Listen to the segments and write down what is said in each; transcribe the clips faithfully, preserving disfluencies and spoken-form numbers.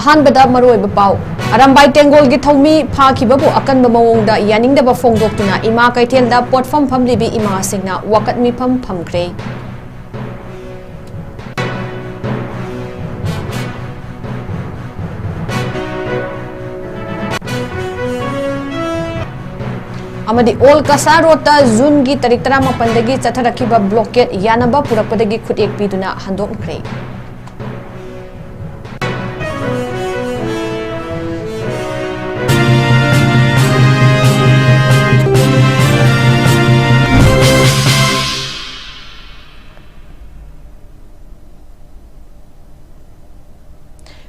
ꯑꯍꯥꯟꯕꯗ ꯃꯔꯨꯑꯣꯏꯕ ꯄꯥꯎ꯫ ꯑꯔꯥꯝꯕꯥꯏ ꯇꯦꯡꯒꯣꯜꯒꯤ ꯊꯧꯃꯤ ꯐꯥꯈꯤꯕꯕꯨ ꯑꯀꯟꯕ ꯃꯑꯣꯡꯗ ꯌꯥꯅꯤꯡꯗꯕ ꯐꯣꯡꯗꯣꯛꯇꯨꯅ ꯏꯃꯥ ꯀꯩꯊꯦꯜꯗ ꯄꯣꯠꯐꯝ ꯐꯝꯂꯤꯕꯤ ꯏꯃꯥꯁꯤꯡꯅ ꯋꯥꯀꯠ ꯃꯤꯐꯝ ꯐꯝꯈ꯭ꯔꯦ꯫ ꯑꯃꯗꯤ ꯑꯣꯜ ꯀꯁꯥ ꯔꯣꯗꯇ ꯖꯨꯟꯒꯤ ꯇꯥꯔꯤꯛ ꯇꯔꯥꯃꯥꯄꯟꯗꯒꯤ ꯆꯠꯊꯔꯛꯈꯤꯕ ꯕ꯭ꯂꯣꯀꯦꯠ ꯌꯥꯅꯕ ꯄꯨꯔꯛꯄꯗꯒꯤ ꯈꯨꯠꯌꯦꯛ ꯄꯤꯗꯨꯅ ꯍꯟꯗꯣꯛꯈ꯭ꯔꯦ꯫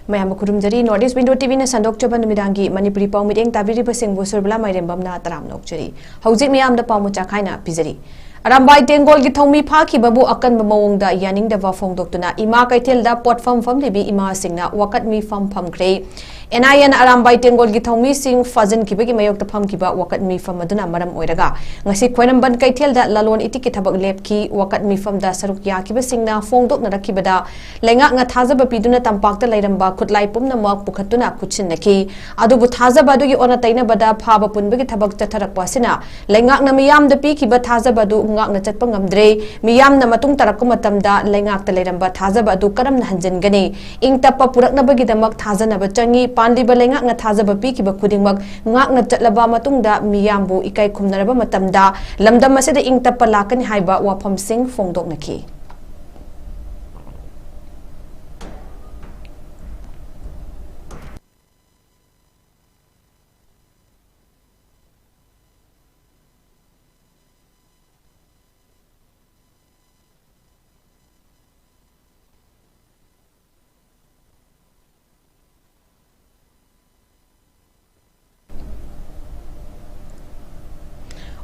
ꯃꯌꯥꯝꯕꯨ ꯈꯨꯔꯨꯝꯖꯔꯤ꯫ North East Window ꯇꯤ ꯚꯤꯅ ꯁꯟꯗꯣꯛꯆꯕ ꯅꯨꯃꯤꯗꯥꯡꯒꯤ ꯃꯅꯤꯄꯨꯔꯤ ꯄꯥꯎ ꯃꯤꯠꯌꯦꯡ ꯇꯥꯕꯤꯔꯤꯕꯁꯤꯡꯕꯨ ꯁꯨꯔꯕꯂꯥ ꯃꯥꯏꯔꯦꯝꯕꯝꯅ ꯇꯔꯥꯝꯅ ꯑꯣꯛꯆꯔꯤ꯫ ꯍꯧꯖꯤꯛ ꯃꯤꯌꯥꯝꯗ ꯄꯥꯎ ꯃꯆꯥ ꯈꯥꯏꯅ ꯄꯤꯖꯔꯤ꯫ ꯑꯔꯥꯝꯕꯥꯏ ꯇꯦꯡꯒꯣꯜꯒꯤ ꯊꯧꯃꯤ ꯐꯥꯈꯤꯕꯕꯨ ꯑꯀꯟꯕ ꯃꯑꯣꯡꯗ ꯌꯥꯅꯤꯡꯗꯕ ꯐꯣꯡꯗꯣꯛꯇꯨꯅ ꯏꯃꯥ ꯀꯩꯊꯦꯜꯗ ꯄꯣꯠꯐꯝ ꯐꯝꯂꯤꯕꯤ ꯏꯃꯥꯁꯤꯡꯅ ꯋꯥꯀꯠ ꯃꯤꯐꯝ ꯐꯝꯈ꯭ꯔꯦ꯫ ꯑꯦꯟ ꯑꯥꯏ ꯑꯦꯅ ꯑꯔꯥꯝꯕꯥꯏ ꯇꯦꯡꯒꯣꯜꯒꯤ ꯊꯧꯃꯤꯁꯤꯡ ꯐꯥꯖꯤꯟꯈꯤꯕꯒꯤ ꯃꯥꯌꯣꯛꯇ ꯐꯝꯈꯤꯕ ꯋꯥꯀꯠ ꯃꯤꯐꯝ ꯑꯗꯨꯅ ꯃꯔꯝ ꯑꯣꯏꯔꯒ ꯉꯁꯤ ꯈ꯭ꯋꯥꯏꯔꯝꯕꯟ ꯀꯩꯊꯦꯜꯗ ꯂꯂꯣꯟ ꯏꯇꯤꯛꯀꯤ ꯊꯕꯛ ꯂꯦꯞꯈꯤ꯫ ꯋꯥꯀꯠ ꯃꯤꯐꯝꯗ ꯁꯔꯨꯛ ꯌꯥꯈꯤꯕꯁꯤꯡꯅ ꯐꯣꯡꯗꯣꯛꯅꯔꯛꯈꯤꯕꯗ ꯂꯩꯉꯥꯛꯅ ꯊꯥꯖꯕ ꯄꯤꯗꯨꯅ ꯇꯝꯄꯥꯛꯇ ꯂꯩꯔꯝꯕ ꯈꯨꯠꯂꯥꯏ ꯄꯨꯝꯅꯃꯛ ꯄꯨꯈꯠꯇꯨꯅ ꯈꯨꯠꯁꯤꯟꯅꯈꯤ꯫ ꯑꯗꯨꯕꯨ ꯊꯥꯖꯕ ꯑꯗꯨꯒꯤ ꯑꯣꯟꯅ ꯇꯩꯅꯕꯗ ꯐꯥꯕ ꯄꯨꯟꯕꯒꯤ ꯊꯕꯛ ꯆꯠꯊꯔꯛꯄ ꯑꯁꯤꯅ ꯂꯩꯉꯥꯛꯅ ꯃꯤꯌꯥꯝꯗ ꯄꯤꯈꯤꯕ ꯊꯥꯖꯕ ꯑꯗꯨ ꯉꯥꯛꯅ ꯆꯠꯄ ꯉꯝꯗ꯭ꯔꯦ꯫ ꯃꯤꯌꯥꯝꯅ ꯃꯇꯨꯡ ꯇꯥꯔꯛꯄ ꯃꯇꯝꯗ ꯂꯩꯉꯥꯛꯇ ꯂꯩꯔꯝꯕ ꯊꯥꯖꯕ ꯑꯗꯨ ꯀꯔꯝꯅ ꯍꯟꯖꯤꯟꯒꯅꯤ? ꯏꯪ ꯇꯞꯄ ꯄꯨꯔꯛꯅꯕꯒꯤꯗꯃꯛ ꯊꯥꯖꯅꯕ ꯆꯪꯏ꯫ ꯄꯥꯟꯂꯤꯕ ꯂꯩꯉꯥꯛꯅ ꯊꯥꯖꯕ ꯄꯤꯈꯤꯕ ꯈꯨꯗꯤꯡꯃꯛ ꯉꯥꯛꯅ ꯆꯠꯂꯕ ꯃꯇꯨꯡꯗ ꯃꯤꯌꯥꯝꯕꯨ ꯏꯀꯥꯏ ꯈꯨꯝꯅꯔꯕ ꯃꯇꯝꯗ ꯂꯝꯗꯝ ꯑꯁꯤꯗ ꯏꯪ ꯇꯞꯄ ꯂꯥꯛꯀꯅꯤ ꯍꯥꯏꯕ ꯋꯥꯐꯝꯁꯤꯡ ꯐꯣꯡꯗꯣꯛꯅꯈꯤ꯫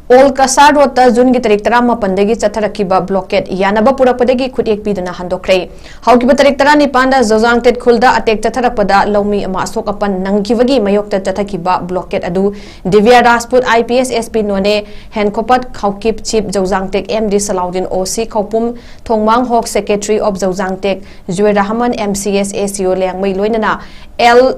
ꯑꯣꯜ ꯀꯁꯥꯔ ꯔꯣꯗꯇ ꯖꯨꯟꯒꯤ ꯇꯥꯔꯤꯛ ꯇꯔꯥꯃꯥꯄꯟꯗꯒꯤ ꯆꯠꯊꯔꯛꯈꯤꯕ ꯕ꯭ꯂꯣꯀꯦꯠ ꯌꯥꯅꯕ ꯄꯨꯔꯛꯄꯗꯒꯤ ꯈꯨꯠꯌꯦꯛ ꯄꯤꯗꯨꯅ ꯍꯟꯗꯣꯛꯈ꯭ꯔꯦ꯫ ꯍꯧꯈꯤꯕ ꯇꯥꯔꯤꯛ ꯇꯔꯥꯅꯤꯄꯥꯟꯗ ꯖꯧꯖꯥꯡꯇꯦꯠ ꯈꯨꯜꯗ ꯑꯦꯇꯦꯛ ꯆꯠꯊꯔꯛꯄꯗ ꯂꯧꯃꯤ ꯑꯃ ꯑꯁꯣꯛ ꯑꯄꯟ ꯅꯪꯈꯤꯕꯒꯤ ꯃꯥꯌꯣꯛꯇ ꯆꯠꯊꯈꯤꯕ ꯕ꯭ꯂꯣꯀꯦꯠ ꯑꯗꯨ ꯗꯤꯕ꯭ꯌꯥ Rajput, IPS, SP Noney, Henkhopat Khaokip chief Joujangtek MD Salauddin, OC Khoupum ꯊꯣꯡꯃꯥꯡ Hok, Secretary of Joujangtek Juber Rahman, MCS, ACO Lengmei, ꯂꯣꯏꯅꯅ L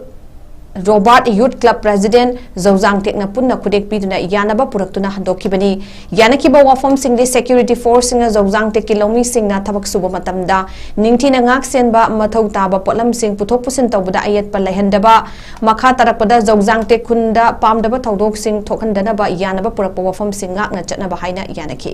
Robert youth club president ꯖꯧꯖꯥꯡꯇꯦꯛꯅ ꯄꯨꯟꯅ ꯈꯨꯗꯦꯛ ꯄꯤꯗꯨꯅ ꯌꯥꯅꯕ ꯄꯨꯔꯛꯇꯨꯅ ꯍꯟꯗꯣꯛꯈꯤꯕꯅꯤ꯫ ꯌꯥꯅꯈꯤꯕ ꯋꯥꯐꯝꯁꯤꯡꯗꯤ ꯁꯦꯀ꯭ꯌꯨꯔꯤꯇꯤ ꯐꯣꯔꯁꯁꯤꯡꯅ ꯖꯧꯖꯥꯡꯇꯦꯛꯀꯤ ꯂꯧꯃꯤꯁꯤꯡꯅ ꯊꯕꯛ ꯁꯨꯕ ꯃꯇꯝꯗ ꯅꯤꯡꯊꯤꯅ ꯉꯥꯛ ꯁꯦꯟꯕ, ꯃꯊꯧ ꯇꯥꯕ ꯄꯣꯠꯂꯝꯁꯤꯡ ꯄꯨꯊꯣꯛ ꯄꯨꯁꯤꯟ ꯇꯧꯕꯗ ꯑꯌꯦꯠꯄ ꯂꯩꯍꯟꯗꯕ, ꯃꯈꯥ ꯇꯥꯔꯛꯄꯗ ꯖꯧꯖꯥꯡꯇꯦꯛ ꯈꯨꯟꯗ ꯄꯥꯝꯗꯕ ꯊꯧꯗꯣꯛꯁꯤꯡ ꯊꯣꯛꯍꯟꯗꯅꯕ ꯌꯥꯅꯕ ꯄꯨꯔꯛꯄ ꯋꯥꯐꯝꯁꯤꯡ ꯉꯥꯛꯅ ꯆꯠꯅꯕ ꯍꯥꯏꯅ ꯌꯥꯅꯈꯤ꯫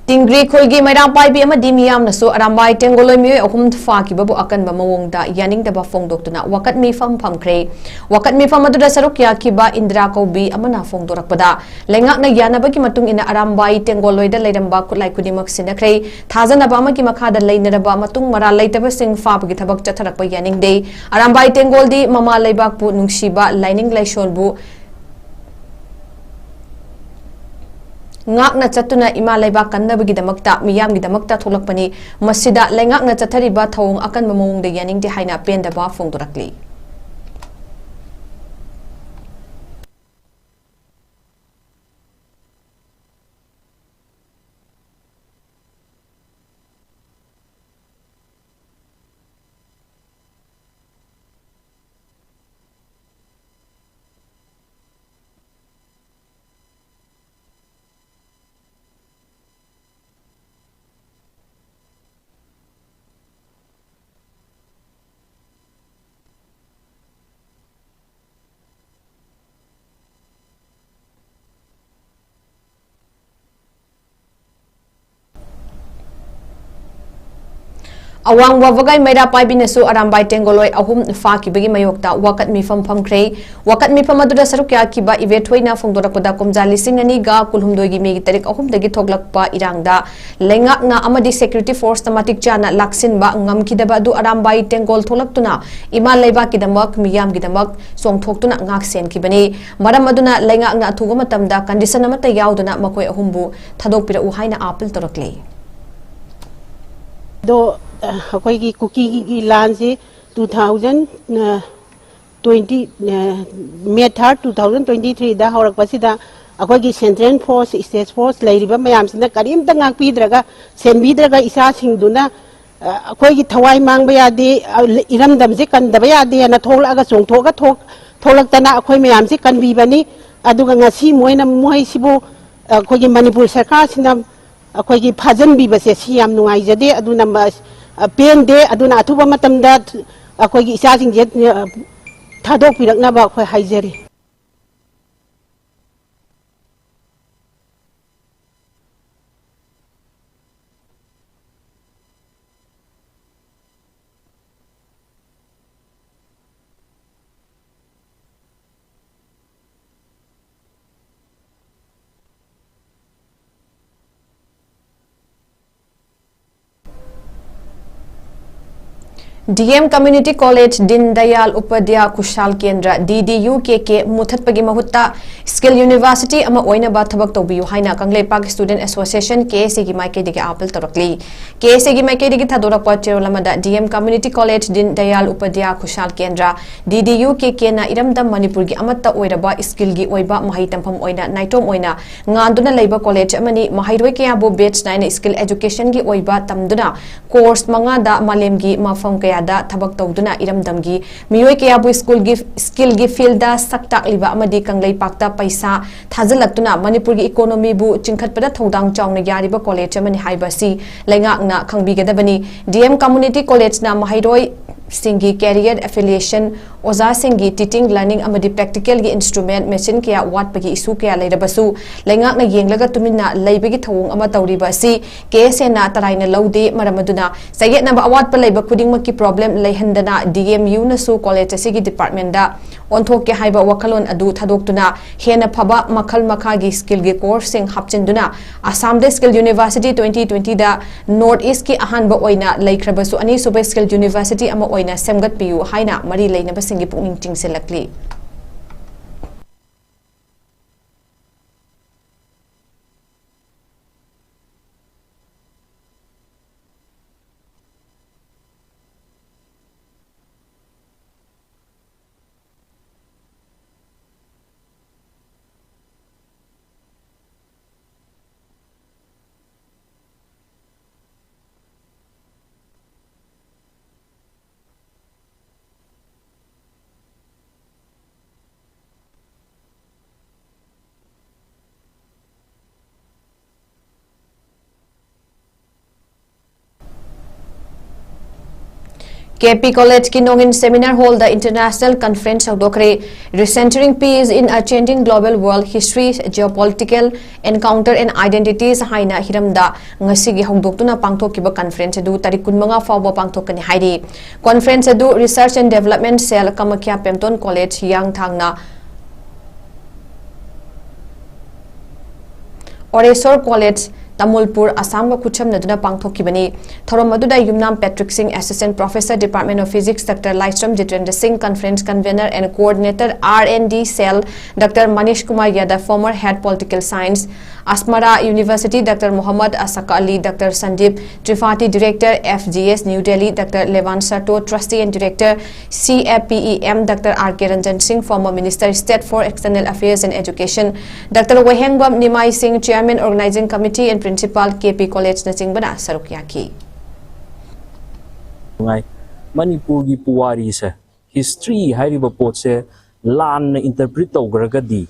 ꯇꯤꯡꯒ꯭ꯔꯤ ꯈꯨꯜꯒꯤ ꯃꯩꯔꯥ ꯄꯥꯏꯕꯤ ꯑꯃꯗꯤ ꯃꯤꯌꯥꯝꯅꯁꯨ ꯑꯔꯥꯝꯕꯥꯏ ꯇꯦꯡꯒꯣꯜꯂꯣꯏ ꯃꯤꯑꯣꯏ ꯑꯍꯨꯝ ꯐꯥꯈꯤꯕꯕꯨ ꯑꯀꯟꯕ ꯃꯑꯣꯡꯗ ꯌꯥꯅꯤꯡꯗꯕ ꯐꯣꯡꯗꯣꯛꯇꯨꯅ ꯋꯥꯀꯠ ꯃꯤꯐꯝ ꯐꯝꯈ꯭ꯔꯦ꯫ ꯋꯥꯀꯠ ꯃꯤꯐꯝ ꯑꯗꯨꯗ ꯁꯔꯨꯛ ꯌꯥꯈꯤꯕ ꯏꯟꯗꯤꯔꯥ ꯀꯧꯕꯤ ꯑꯃꯅ ꯐꯣꯡꯗꯣꯔꯛꯄꯗ, ꯂꯩꯉꯥꯛꯅ ꯌꯥꯅꯕꯒꯤ ꯃꯇꯨꯡ ꯏꯟꯅ ꯑꯔꯥꯝꯕꯥꯏ ꯇꯦꯡꯒꯣꯜꯂꯣꯏꯗ ꯂꯩꯔꯝꯕ ꯈꯨꯠꯂꯥꯏ ꯈꯨꯗꯤꯡꯃꯛ ꯁꯤꯟꯅꯈ꯭ꯔꯦ꯫ ꯊꯥꯖꯅꯕ ꯑꯃꯒꯤ ꯃꯈꯥꯗ ꯂꯩꯅꯔꯕ ꯃꯇꯨꯡ ꯃꯔꯥꯜ ꯂꯩꯇꯕꯁꯤꯡ ꯐꯥꯕꯒꯤ ꯊꯕꯛ ꯆꯠꯊꯔꯛꯄ ꯌꯥꯅꯤꯡꯗꯦ꯫ ꯑꯔꯥꯝꯕꯥꯏ ꯇꯦꯡꯒꯣꯜꯗꯤ ꯃꯃꯥ ꯂꯩꯕꯥꯛꯄꯨ ꯅꯨꯡꯁꯤꯕ, ꯂꯥꯏꯅꯤꯡ ꯂꯥꯏꯁꯣꯟꯕꯨ ꯉꯥꯛꯅ ꯆꯠꯇꯨꯅ ꯏꯃꯥ ꯂꯩꯕꯥꯛ ꯀꯟꯅꯕꯒꯤꯗꯃꯛꯇ, ꯃꯤꯌꯥꯝꯒꯤꯗꯃꯛꯇ ꯊꯣꯛꯂꯛꯄꯅꯤ꯫ ꯃꯁꯤꯗ ꯂꯩꯉꯥꯛꯅ ꯆꯠꯊꯔꯤꯕ ꯊꯧꯑꯣꯡ ꯑꯀꯟꯕ ꯃꯑꯣꯡꯗ ꯌꯥꯅꯤꯡꯗꯦ ꯍꯥꯏꯅ ꯄꯦꯟꯗꯕ ꯐꯣꯡꯗꯣꯔꯛꯂꯤ꯫ ꯑꯋꯥꯡ ꯋꯥꯕꯒꯥꯏ ꯃꯩꯔꯥ ꯄꯥꯏꯕꯤꯅꯁꯨ ꯑꯔꯥꯝꯕꯥꯏ ꯇꯦꯡꯒꯣꯂꯣꯏ ꯑꯍꯨꯝ ꯐꯥꯈꯤꯕꯒꯤ ꯃꯥꯌꯣꯛꯇ ꯋꯥꯀꯠ ꯃꯤꯐꯝ ꯐꯝꯈ꯭ꯔꯦ꯫ ꯋꯥꯀꯠ ꯃꯤꯐꯝ ꯑꯗꯨꯗ ꯁꯔꯨꯛ ꯌꯥꯈꯤꯕ ꯏꯕꯦꯊꯣꯏꯅ ꯐꯣꯡꯗꯣꯔꯛꯄꯗ, ꯀꯨꯝꯖꯥ ꯂꯤꯁꯤꯡ ꯑꯅꯤꯒ ꯀꯨꯟꯍꯨꯝꯗꯣꯏꯒꯤ ꯃꯦꯒꯤ ꯇꯥꯔꯤꯛ ꯑꯍꯨꯝꯗꯒꯤ ꯊꯣꯛꯂꯛꯄ ꯏꯔꯥꯡꯗ ꯂꯩꯉꯥꯛꯅ ꯑꯃꯗꯤ security force ꯅ ꯃꯇꯤꯛ ꯆꯥꯅ ꯂꯥꯛꯁꯤꯟꯕ ꯉꯝꯈꯤꯗꯕ ꯑꯗꯨ ꯑꯔꯥꯝꯕꯥꯏ ꯇꯦꯡꯒꯣꯜ ꯊꯣꯛꯂꯛꯇꯨꯅ ꯏꯃꯥ ꯂꯩꯕꯥꯛꯀꯤꯗꯃꯛ, ꯃꯤꯌꯥꯝꯒꯤꯗꯃꯛ ꯆꯣꯡꯊꯣꯛꯇꯨꯅ ꯉꯥꯛ ꯁꯦꯟꯈꯤꯕꯅꯤ꯫ ꯃꯔꯝ ꯑꯗꯨꯅ ꯂꯩꯉꯥꯛꯅ ꯑꯊꯨꯕ ꯃꯇꯝꯗ condition ꯑꯃꯠꯇ ꯌꯥꯎꯗꯅ ꯃꯈꯣꯏ ꯑꯍꯨꯝꯕꯨ ꯊꯥꯗꯣꯛꯄꯤꯔꯛꯎ ꯍꯥꯏꯅ appeal ꯇꯧꯔꯛꯂꯤ꯫ ꯑꯗꯣ, ꯑ, ꯑꯩꯈꯣꯏꯒꯤ ꯀꯨꯀꯤꯒꯤ ꯂꯥꯟꯁꯤ two thousand, ꯑ, twenty, ꯑ, May third, two thousand twenty three ꯗ ꯍꯧꯔꯛꯄꯁꯤꯗ ꯑꯩꯈꯣꯏꯒꯤ central force, state force ꯂꯩꯔꯤꯕ ꯃꯌꯥꯝꯁꯤꯅ ꯀꯔꯤꯝꯇ ꯉꯥꯛꯄꯤꯗ꯭ꯔꯒ, ꯁꯦꯟꯕꯤꯗ꯭ꯔꯒ ꯏꯆꯥꯁꯤꯡꯗꯨꯅ, ꯑ, ꯑꯩꯈꯣꯏꯒꯤ ꯊꯋꯥꯏ ꯃꯥꯡꯕ ꯌꯥꯗꯦ, ꯑ, ꯏꯔꯝꯗꯝꯁꯦ ꯀꯟꯗꯕ ꯌꯥꯗꯦꯅ ꯊꯣꯛꯂꯛꯑꯒ ꯆꯣꯡꯊꯣꯛꯑꯒ ꯊꯣꯛ-, ꯊꯣꯛꯂꯛꯇꯅ ꯑꯩꯈꯣꯏ ꯃꯌꯥꯝꯁꯦ ꯀꯟꯕꯤꯕꯅꯤ꯫ ꯑꯗꯨꯒ ꯉꯁꯤ ꯃꯣꯏꯅ, ꯃꯣꯏꯁꯤꯕꯨ, ꯑ, ꯑꯩꯈꯣꯏꯒꯤ ꯃꯅꯤꯄꯨꯔ ꯁꯔꯀꯥꯔꯁꯤꯅ ꯑꯩꯈꯣꯏꯒꯤ ꯐꯥꯖꯤꯟꯕꯤꯕꯁꯦ ꯁꯤ ꯌꯥꯝ ꯅꯨꯡꯉꯥꯏꯖꯗꯦ꯫ ꯑꯗꯨꯅ ꯃ-, ꯑ, ꯄꯦꯟꯗꯦ꯫ ꯑꯗꯨꯅ ꯑꯊꯨꯕ ꯃꯇꯝꯗ ꯑꯩꯈꯣꯏꯒꯤ ꯏꯆꯥꯁꯤꯡꯁꯦ, ꯑ, ꯊꯥꯗꯣꯛꯄꯤꯔꯛꯅꯕ ꯑꯩꯈꯣꯏ ꯍꯥꯏꯖꯔꯤ꯫ D M Community College Deen Dayal Upadhyaya Kushal Kendra, D D U K K, ꯃꯨꯊꯠꯄꯒꯤ ꯃꯍꯨꯠꯇ Skill University ꯑꯃ ꯑꯣꯏꯅꯕ ꯊꯕꯛ ꯇꯧꯕꯤꯌꯨ ꯍꯥꯏꯅ Kangleipak Student Association, K S A ꯒꯤ ꯃꯥꯏꯀꯩꯗꯒꯤ appeal ꯇꯧꯔꯛꯂꯤ꯫ K S A ꯒꯤ ꯃꯥꯏꯀꯩꯗꯒꯤ ꯊꯥꯗꯣꯔꯛꯄ ꯆꯦꯔꯣꯜ ꯑꯃꯗ, D M Community College Deen Dayal Upadhyaya Kushal Kendra, D D U K K ꯅ ꯏꯔꯝꯗꯝ ꯃꯅꯤꯄꯨꯔꯒꯤ ꯑꯃꯠꯇ ꯑꯣꯏꯔꯕ skill ꯒꯤ ꯑꯣꯏꯕ ꯃꯍꯩ ꯇꯝꯐꯝ ꯑꯣꯏꯅ ꯅꯥꯏꯇꯣꯝ ꯑꯣꯏꯅ ꯉꯥꯟꯗꯨꯅ ꯂꯩꯕ college ꯑꯃꯅꯤ꯫ ꯃꯍꯩꯔꯣꯏ ꯀꯌꯥꯕꯨ batch ꯅꯥꯏꯅ skill education ꯒꯤ ꯑꯣꯏꯕ ꯇꯝꯗꯨꯅ course ꯃꯉꯥꯗ ꯃꯥꯂꯦꯝꯒꯤ ꯃꯐꯝ ꯀꯌꯥꯗ ꯊꯕꯛ ꯇꯧꯗꯨꯅ ꯏꯔꯝꯗꯝꯒꯤ ꯃꯤꯑꯣꯏ ꯀꯌꯥꯕꯨ school ꯒꯤ, skill ꯒꯤ field ꯗ ꯁꯛ ꯇꯥꯛꯂꯤꯕ ꯑꯃꯗꯤ ꯀꯪꯂꯩꯄꯥꯛꯇ ꯄꯩꯁꯥ ꯊꯥꯖꯤꯜꯂꯛꯇꯨꯅ ꯃꯅꯤꯄꯨꯔꯒꯤ economy ꯕꯨ ꯆꯤꯡꯈꯠꯄꯗ ꯊꯧꯗꯥꯡ ꯆꯥꯎꯅ ꯌꯥꯔꯤꯕ college ꯑꯃꯅꯤ ꯍꯥꯏꯕ ꯑꯁꯤ ꯂꯩꯉꯥꯛꯅ ꯈꯪꯕꯤꯒꯗꯕꯅꯤ꯫ D M Community College ꯅ ꯃꯍꯩꯔꯣꯏ ꯁꯤꯡꯒꯤ career affiliation, ꯑꯣꯖꯥꯁꯤꯡꯒꯤ teaching, learning ꯑꯃꯗꯤ practical ꯒꯤ instrument, machine ꯀꯌꯥ ꯋꯥꯠꯄꯒꯤ issue ꯀꯌꯥ ꯂꯩꯔꯕꯁꯨ, ꯂꯩꯉꯥꯛꯅ ꯌꯦꯡꯂꯒ ꯇꯨꯃꯤꯟꯅ ꯂꯩꯕꯒꯤ ꯊꯧꯑꯣꯡ ꯑꯃ ꯇꯧꯔꯤꯕ ꯑꯁꯤ K S A ꯅ ꯇꯔꯥꯏꯅ ꯂꯧꯗꯦ꯫ ꯃꯔꯝ ꯑꯗꯨꯅ ꯆꯌꯦꯠꯅꯕ ꯑꯋꯥꯠꯄ ꯂꯩꯕ ꯈꯨꯗꯤꯡꯃꯛꯀꯤ problem ꯂꯩꯍꯟꯗꯅ D M U ꯅꯁꯨ college ꯑꯁꯤꯒꯤ department ꯗ ꯑꯣꯟꯊꯣꯛꯀꯦ ꯍꯥꯏꯕ ꯋꯥꯈꯜꯂꯣꯟ ꯑꯗꯨ ꯊꯥꯗꯣꯛꯇꯨꯅ ꯍꯦꯟꯅ ꯐꯕ ꯃꯈꯜ ꯃꯈꯥꯒꯤ skill ꯒꯤ course ꯁꯤꯡ ꯍꯥꯞꯆꯤꯟꯗꯨꯅ ꯑꯁꯥꯝꯗ Skill University twenty twenty ꯗ North East ꯀꯤ ꯑꯍꯥꯟꯕ ꯑꯣꯏꯅ ꯂꯩꯈ꯭ꯔꯕꯁꯨ, ꯑꯅꯤꯁꯨꯕ Skill University ꯑꯃ ꯑꯣꯏꯅ ꯁꯦꯝꯒꯠꯄꯤꯌꯨ ꯍꯥꯏꯅ ꯃꯔꯤ ꯂꯩꯅꯕꯁꯤꯡꯒꯤ ꯄꯨꯛꯅꯤꯡ ꯆꯤꯡꯁꯤꯜꯂꯛꯂꯤ꯫ K P College ꯀꯤ ꯅꯣꯡꯏꯟ Seminar Hall the International Conference ꯍꯧꯗꯣꯛꯈ꯭ꯔꯦ꯫ Recentering Peace in a Changing Global World: History, Geopolitical Encounter and Identities ꯍꯥꯏꯅ ꯍꯤꯔꯝꯗ ꯉꯁꯤꯒꯤ ꯍꯧꯗꯣꯛꯇꯨꯅ ꯄꯥꯡꯊꯣꯛꯈꯤꯕ conference ꯑꯗꯨ ꯇꯥꯔꯤꯛ ꯀꯨꯟꯃꯉꯥ ꯐꯥꯎꯕ ꯄꯥꯡꯊꯣꯛꯀꯅꯤ ꯍꯥꯏꯔꯤ꯫ Conference ꯑꯗꯨ Research and Development Cell, Kamakhya Pemton College, ꯍꯤꯌꯥꯡꯊꯥꯡꯅ Oresor College, ꯇꯥꯃꯨꯜꯄꯨꯔ, ꯑꯁꯥꯝꯒ ꯈꯨꯠꯁꯝꯅꯗꯨꯅ ꯄꯥꯡꯊꯣꯛꯈꯤꯕꯅꯤ꯫ ꯊꯧꯔꯝ ꯑꯗꯨꯗ ꯌꯨꯝꯅꯥꯝ Patrick Singh, Assistant Professor, Department of Physics, Doctor Laishram Jitendra Singh, Conference Convener and Coordinator, R and D Cell, Doctor Manish Kumar Yadav, former Head Political Science, Asmara University, Doctor Mohammad Asaq Ali, Doctor Sandeep Tripathi, Director, F G S, New Delhi, Doctor Levan Sato, Trustee and Director, C A P E M, Doctor R K Ranjan Singh, former Minister, State for External Affairs and Education, Doctor Wahengbam Nimai Singh, Chairman, Organizing Committee and Principal, K P College ꯅꯆꯤꯡꯕꯅ ꯁꯔꯨꯛ ꯌꯥꯈꯤ꯫ ꯅꯨꯡꯉꯥꯏ꯫ ꯃꯅꯤꯄꯨꯔꯒꯤ ꯄꯨꯋꯥꯔꯤꯁꯦ, history ꯍꯥꯏꯔꯤꯕ ꯄꯣꯠꯁꯦ ꯂꯥꯟꯅ interpret ꯇꯧꯈ꯭ꯔꯒꯗꯤ,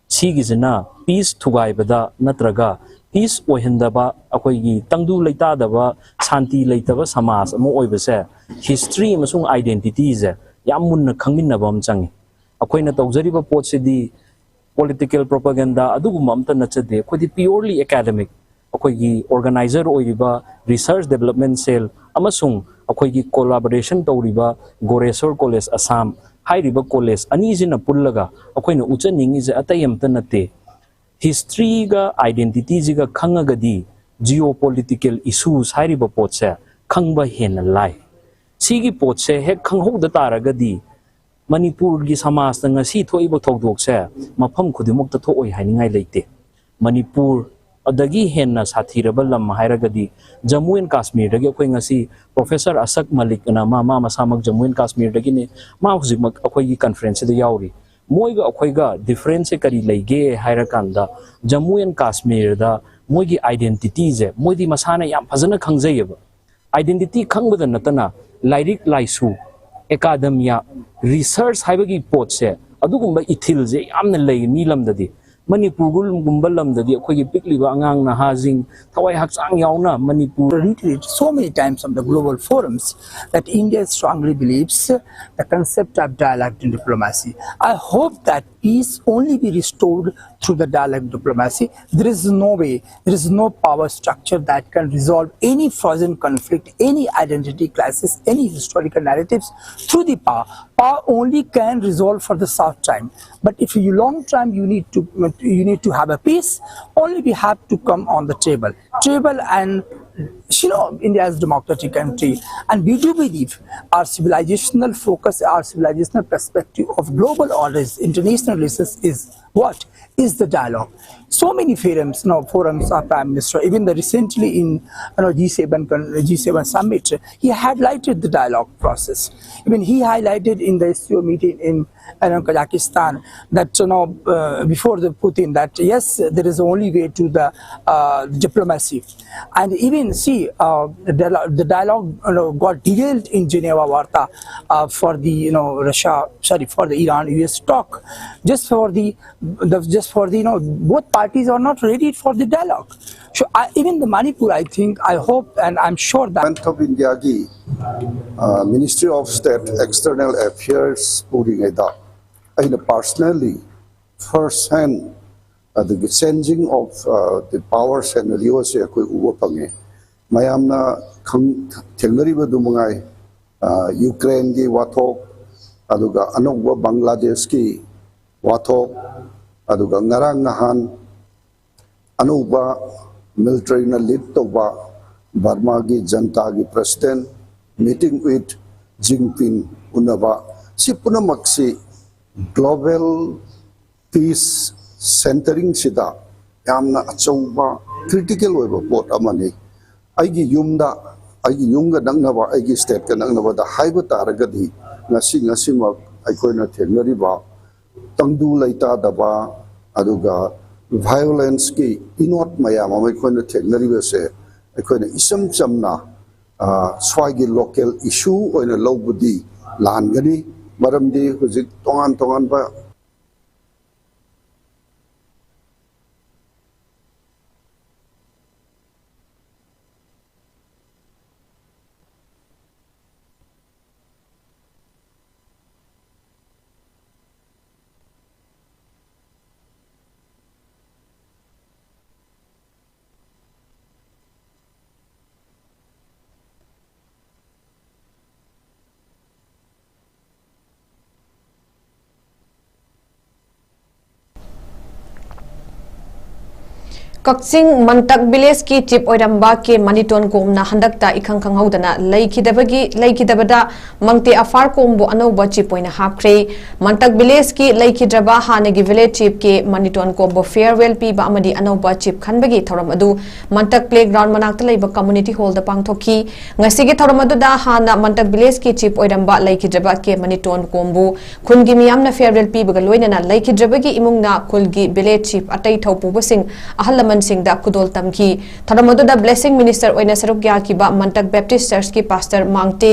ꯁꯤꯒꯤꯁꯤꯅ peace ꯊꯨꯒꯥꯏꯕꯗ ꯅꯠꯇ꯭ꯔꯒ peace ꯑꯣꯏꯍꯟꯗꯕ, ꯑꯩꯈꯣꯏꯒꯤ ꯇꯪꯗꯨ ꯂꯩꯇꯥꯗꯕ, ꯁꯥꯟꯇꯤ ꯂꯩꯇꯕ ꯁꯃꯥꯖ ꯑꯃ ꯑꯣꯏꯕꯁꯦ ꯍꯤꯁꯇ꯭ꯔꯤ ꯑꯃꯁꯨꯡ ꯑꯥꯏꯗꯦꯟꯇꯤꯇꯤꯁꯦ ꯌꯥꯝ ꯃꯨꯟꯅ ꯈꯪꯃꯤꯟꯅꯕ ꯑꯃ ꯆꯪꯉꯤ꯫ ꯑꯩꯈꯣꯏꯅ ꯇꯧꯖꯔꯤꯕ ꯄꯣꯠꯁꯤꯗꯤ ꯄꯣꯂꯤꯇꯤꯀꯦꯜ ꯄ꯭ꯔꯣꯄꯥꯒꯦꯟꯗꯥ ꯑꯗꯨꯒꯨꯝꯕ ꯑꯝꯇ ꯅꯠꯆꯗꯦ꯫ ꯑꯩꯈꯣꯏꯗꯤ ꯄꯤꯌꯣꯔꯂꯤ ꯑꯦꯀꯥꯗꯃꯤꯛ, ꯑꯩꯈꯣꯏꯒꯤ ꯑꯣꯔꯒꯅꯥꯏꯖꯔ ꯑꯣꯏꯔꯤꯕ ꯔꯤꯁꯔꯁ ꯗꯦꯕꯂꯞꯃꯦꯟ ꯁꯦꯜ ꯑꯃꯁꯨꯡ ꯑꯩꯈꯣꯏꯒꯤ ꯀꯣꯂꯥꯕꯣꯔꯦꯁꯟ ꯇꯧꯔꯤꯕ ꯒꯣꯔꯦꯁꯣꯔ ꯀꯣꯂꯦꯖ ꯑꯁꯥꯝ ꯍꯥꯏꯔꯤꯕ ꯀꯣꯂꯦꯖ ꯑꯅꯤꯁꯤꯅ ꯄꯨꯜꯂꯒ ꯑꯩꯈꯣꯏꯅ ꯎꯠꯆꯅꯤꯡꯉꯤꯁꯦ ꯑꯇꯩ ꯑꯝꯇ ꯅꯠꯇꯦ꯫ ꯍꯤꯁꯇ꯭ꯔꯤꯒ ꯑꯥꯏꯗꯦꯟꯇꯤꯇꯤꯁꯤꯒ ꯈꯪꯉꯒꯗꯤ ꯖꯤꯑꯣ ꯄꯣꯂꯤꯇꯤꯀꯦꯜ ꯏꯁꯨꯁ ꯍꯥꯏꯔꯤꯕ ꯄꯣꯠꯁꯦ ꯈꯪꯕ ꯍꯦꯟꯅ ꯂꯥꯏ꯫ ꯁꯤꯒꯤ ꯄꯣꯠꯁꯦ ꯍꯦꯛ ꯈꯪꯍꯧꯗ ꯇꯥꯔꯒꯗꯤ ꯃꯅꯤꯄꯨꯔꯒꯤ ꯁꯃꯥꯖꯇ ꯉꯁꯤ ꯊꯣꯛꯏꯕ ꯊꯧꯗꯣꯛꯁꯦ ꯃꯐꯝ ꯈꯨꯗꯤꯡꯃꯛꯇ ꯊꯣꯛꯑꯣꯏ ꯍꯥꯏꯅꯤꯡꯉꯥꯏ ꯂꯩꯇꯦ꯫ ꯃꯅꯤꯄꯨꯔ ꯑꯗꯒꯤ ꯍꯦꯟꯅ ꯁꯥꯊꯤꯔꯕ ꯂꯝ ꯍꯥꯏꯔꯒꯗꯤ ꯖꯃꯨ ꯑꯦꯟ ꯀꯥꯁꯃꯤꯔꯗꯒꯤ ꯑꯩꯈꯣꯏ ꯉꯁꯤ ꯄ꯭ꯔꯣꯐꯦꯁꯔ ꯑꯁꯛ ꯃꯂꯤꯛ ꯑꯅ ꯃꯥ, ꯃꯥ ꯃꯁꯥꯃꯛ ꯖꯃꯨ ꯑꯦꯟ ꯀꯥꯁꯃꯤꯔꯗꯒꯤꯅꯤ꯫ ꯃꯥ ꯍꯧꯖꯤꯛꯃꯛ ꯑꯩꯈꯣꯏꯒꯤ ꯀꯟꯐ꯭ꯔꯦꯟꯁꯁꯤꯗ ꯌꯥꯎꯔꯤ꯫ ꯃꯣꯏꯒ ꯑꯩꯈꯣꯏꯒ ꯗꯤꯐ꯭ꯔꯦꯟꯁꯁꯦ ꯀꯔꯤ ꯂꯩꯒꯦ ꯍꯥꯏꯔꯀꯥꯟꯗ ꯖꯃꯨ ꯑꯦꯟ ꯀꯥꯁꯃꯤꯔꯗ ꯃꯣꯏꯒꯤ ꯑꯥꯏꯗꯦꯟꯇꯤꯇꯤꯁꯦ ꯃꯣꯏꯗꯤ ꯃꯁꯥꯅ ꯌꯥꯝ ꯐꯖꯅ ꯈꯪꯖꯩꯌꯦꯕ꯫ ꯑꯥꯏꯗꯦꯟꯇꯤꯇꯤ ꯈꯪꯕꯗ ꯅꯠꯇꯅ ꯂꯥꯏꯔꯤꯛ ꯂꯥꯏꯁꯨ, ꯑꯦꯀꯥꯗꯃꯤꯌꯥ, ꯔꯤꯁꯔꯁ ꯍꯥꯏꯕꯒꯤ ꯄꯣꯠꯁꯦ ꯑꯗꯨꯒꯨꯝꯕ ꯏꯊꯤꯜꯁꯦ ꯌꯥꯝꯅ ꯂꯩ ꯃꯤ ꯂꯝꯗꯗꯤ꯫ ꯃꯅꯤꯄꯨꯔꯒꯨꯝꯕ ꯂꯝꯗꯗꯤ ꯑꯩꯈꯣꯏꯒꯤ ꯄꯤꯛꯂꯤꯕ ꯑꯉꯥꯡ ꯅꯍꯥꯁꯤꯡ ꯊꯋꯥꯏ ꯍꯛꯆꯥꯡ ꯌꯥꯎꯅ Manipur Reiterate so many times on the global forums that India strongly believes the concept of dialogue in diplomacy. I hope that peace only be restored through the dialogue diplomacy. There is no way, there is no power structure that can resolve any frozen conflict, any identity crisis, any historical narratives through the power. Power only can resolve for the short time. But if you long time you need to you need to have a peace, only we have to come on the table. Table and you know, India is a democratic country, and we do believe our civilizational focus, our civilizational perspective of global orders, international relations is what is the dialogue. So many forums, no, forums our Prime Minister, even the recently in you know, G seven, con- G seven summit, he highlighted the dialogue process. Even he highlighted in the S C O meeting in you know, Kazakhstan that you know, uh, before the Putin that yes, there is only way to the uh, diplomacy, and even And see, uh, the, dialogue, the dialogue, you know, got derailed in Geneva Varta uh, for the, you know, Russia, sorry, for the Iran U S talk, just for the, the just for the, you know, both parties are not ready for the dialogue. So I, even the Manipur, I think, I hope, and I'm sure that. Government of India ꯒꯤ, uh, Ministry of State External Affairs ꯄꯨꯔꯤꯉꯩꯗ ꯑꯩꯅ personally first hand ꯑꯗꯨꯒꯤ changing of, uh, the power scenario ꯁꯦ ꯑꯩꯈꯣꯏ ꯎꯕ ꯐꯪꯉꯦ꯫ ꯃꯌꯥꯝꯅ ꯈꯪ-, ꯊꯦꯡꯅꯔꯤꯕꯗꯨ ꯃꯉꯥꯏ, ꯑ, ꯌꯨꯀ꯭ꯔꯦꯟꯒꯤ ꯋꯥꯊꯣꯛ, ꯑꯗꯨꯒ ꯑꯅꯧꯕ ꯕꯪꯒ꯭ꯂꯥꯗꯦꯁꯀꯤ ꯋꯥꯊꯣꯛ, ꯑꯗꯨꯒ ꯉꯔꯥꯡ ꯅꯍꯥꯟ ꯑꯅꯧꯕ military ꯅ lead ꯇꯧꯕ ꯕꯔꯃꯥꯒꯤ ꯖꯟꯇꯥꯒꯤ president meeting with Jinping ꯎꯅꯕ, ꯁꯤ ꯄꯨꯝꯅꯃꯛꯁꯤ global peace centering ꯁꯤꯗ ꯌꯥꯝꯅ ꯑꯆꯧꯕ critical ꯑꯣꯏꯕ ꯄꯣꯠ ꯑꯃꯅꯤ꯫ ꯑꯩꯒꯤ ꯌꯨꯝꯗ, ꯑꯩꯒꯤ ꯌꯨꯝꯒ ꯅꯛꯅꯕ, ꯑꯩꯒꯤ state ꯀ ꯅꯛꯅꯕꯗ ꯍꯥꯏꯕ ꯇꯥꯔꯒꯗꯤ, ꯉꯁꯤ, ꯉꯁꯤꯃꯛ ꯑꯩꯈꯣꯏꯅ ꯊꯦꯡꯅꯔꯤꯕ ꯇꯪꯗꯨ ꯂꯩꯇꯥꯗꯕ, ꯑꯗꯨꯒ violence ꯀꯤ ꯏꯅꯣꯠ ꯃꯌꯥꯝ ꯑꯃ ꯑꯩꯈꯣꯏꯅ ꯊꯦꯡꯅꯔꯤꯕꯁꯦ, ꯑꯩꯈꯣꯏꯅ ꯏꯆꯝ ꯆꯝꯅ, ꯑ, ꯁ꯭ꯋꯥꯏꯒꯤ local issue ꯑꯣꯏꯅ ꯂꯧꯕꯗꯤ ꯂꯥꯟꯒꯅꯤ꯫ ꯃꯔꯝꯗꯤ ꯍꯧꯖꯤꯛ ꯇꯣꯉꯥꯟ ꯇꯣꯉꯥꯟꯕ ꯀꯛꯆꯤꯡ ꯃꯟꯇꯛ village ꯀꯤ chief ꯑꯣꯏꯔꯝꯕ ꯀꯦ ꯃꯅꯤꯇꯣꯟ ꯀꯣꯝꯅ ꯍꯟꯗꯛꯇ ꯏꯈꯪ ꯈꯪꯍꯧꯗꯅ ꯂꯩꯈꯤꯗꯕꯒꯤ, ꯂꯩꯈꯤꯗꯕꯗ ꯃꯪꯇꯦ ꯑꯐꯥꯔ ꯀꯣꯝꯕꯨ ꯑꯅꯧꯕ chief ꯑꯣꯏꯅ ꯍꯥꯞꯈ꯭ꯔꯦ꯫ ꯃꯟꯇꯛ village ꯀꯤ ꯂꯩꯈꯤꯗ꯭ꯔꯕ ꯍꯥꯟꯅꯒꯤ village chief ꯀꯦ ꯃꯅꯤꯇꯣꯟ ꯀꯣꯝꯕꯨ farewell ꯄꯤꯕ ꯑꯃꯗꯤ ꯑꯅꯧꯕ chief ꯈꯟꯕꯒꯤ ꯊꯧꯔꯝ ꯑꯗꯨ ꯃꯟꯇꯛ playground ꯃꯅꯥꯛꯇ ꯂꯩꯕ community hall ꯗ ꯄꯥꯡꯊꯣꯛꯈꯤ꯫ ꯉꯁꯤꯒꯤ ꯊꯧꯔꯝ ꯑꯗꯨꯗ ꯍꯥꯟꯅ ꯃꯟꯇꯛ village ꯀꯤ chief ꯑꯣꯏꯔꯝꯕ ꯂꯩꯈꯤꯗ꯭ꯔꯕ ꯀꯦ ꯃꯅꯤꯇꯣꯟ ꯀꯣꯝꯕꯨ ꯈꯨꯟꯒꯤ ꯃꯤꯌꯥꯝꯅ farewell ꯄꯤꯕꯒ ꯂꯣꯏꯅꯅ ꯂꯩꯈꯤꯗ꯭ꯔꯕꯒꯤ ꯏꯃꯨꯡꯅ ꯈꯨꯜꯒꯤ village chief ꯑꯇꯩ ꯊꯧꯄꯨꯕꯁꯤꯡ, ꯑꯍꯜ ꯂꯃꯟ ꯄꯟꯁꯤꯡꯗ ꯈꯨꯗꯣꯜ ꯇꯝꯈꯤ꯫ ꯊꯧꯔꯝ ꯑꯗꯨꯗ Blessing Minister ꯑꯣꯏꯅ ꯁꯔꯨꯛ ꯌꯥꯈꯤꯕ ꯃꯟꯇꯛ Baptist Churchꯀꯤ Pastor ꯃꯥꯡꯇꯦ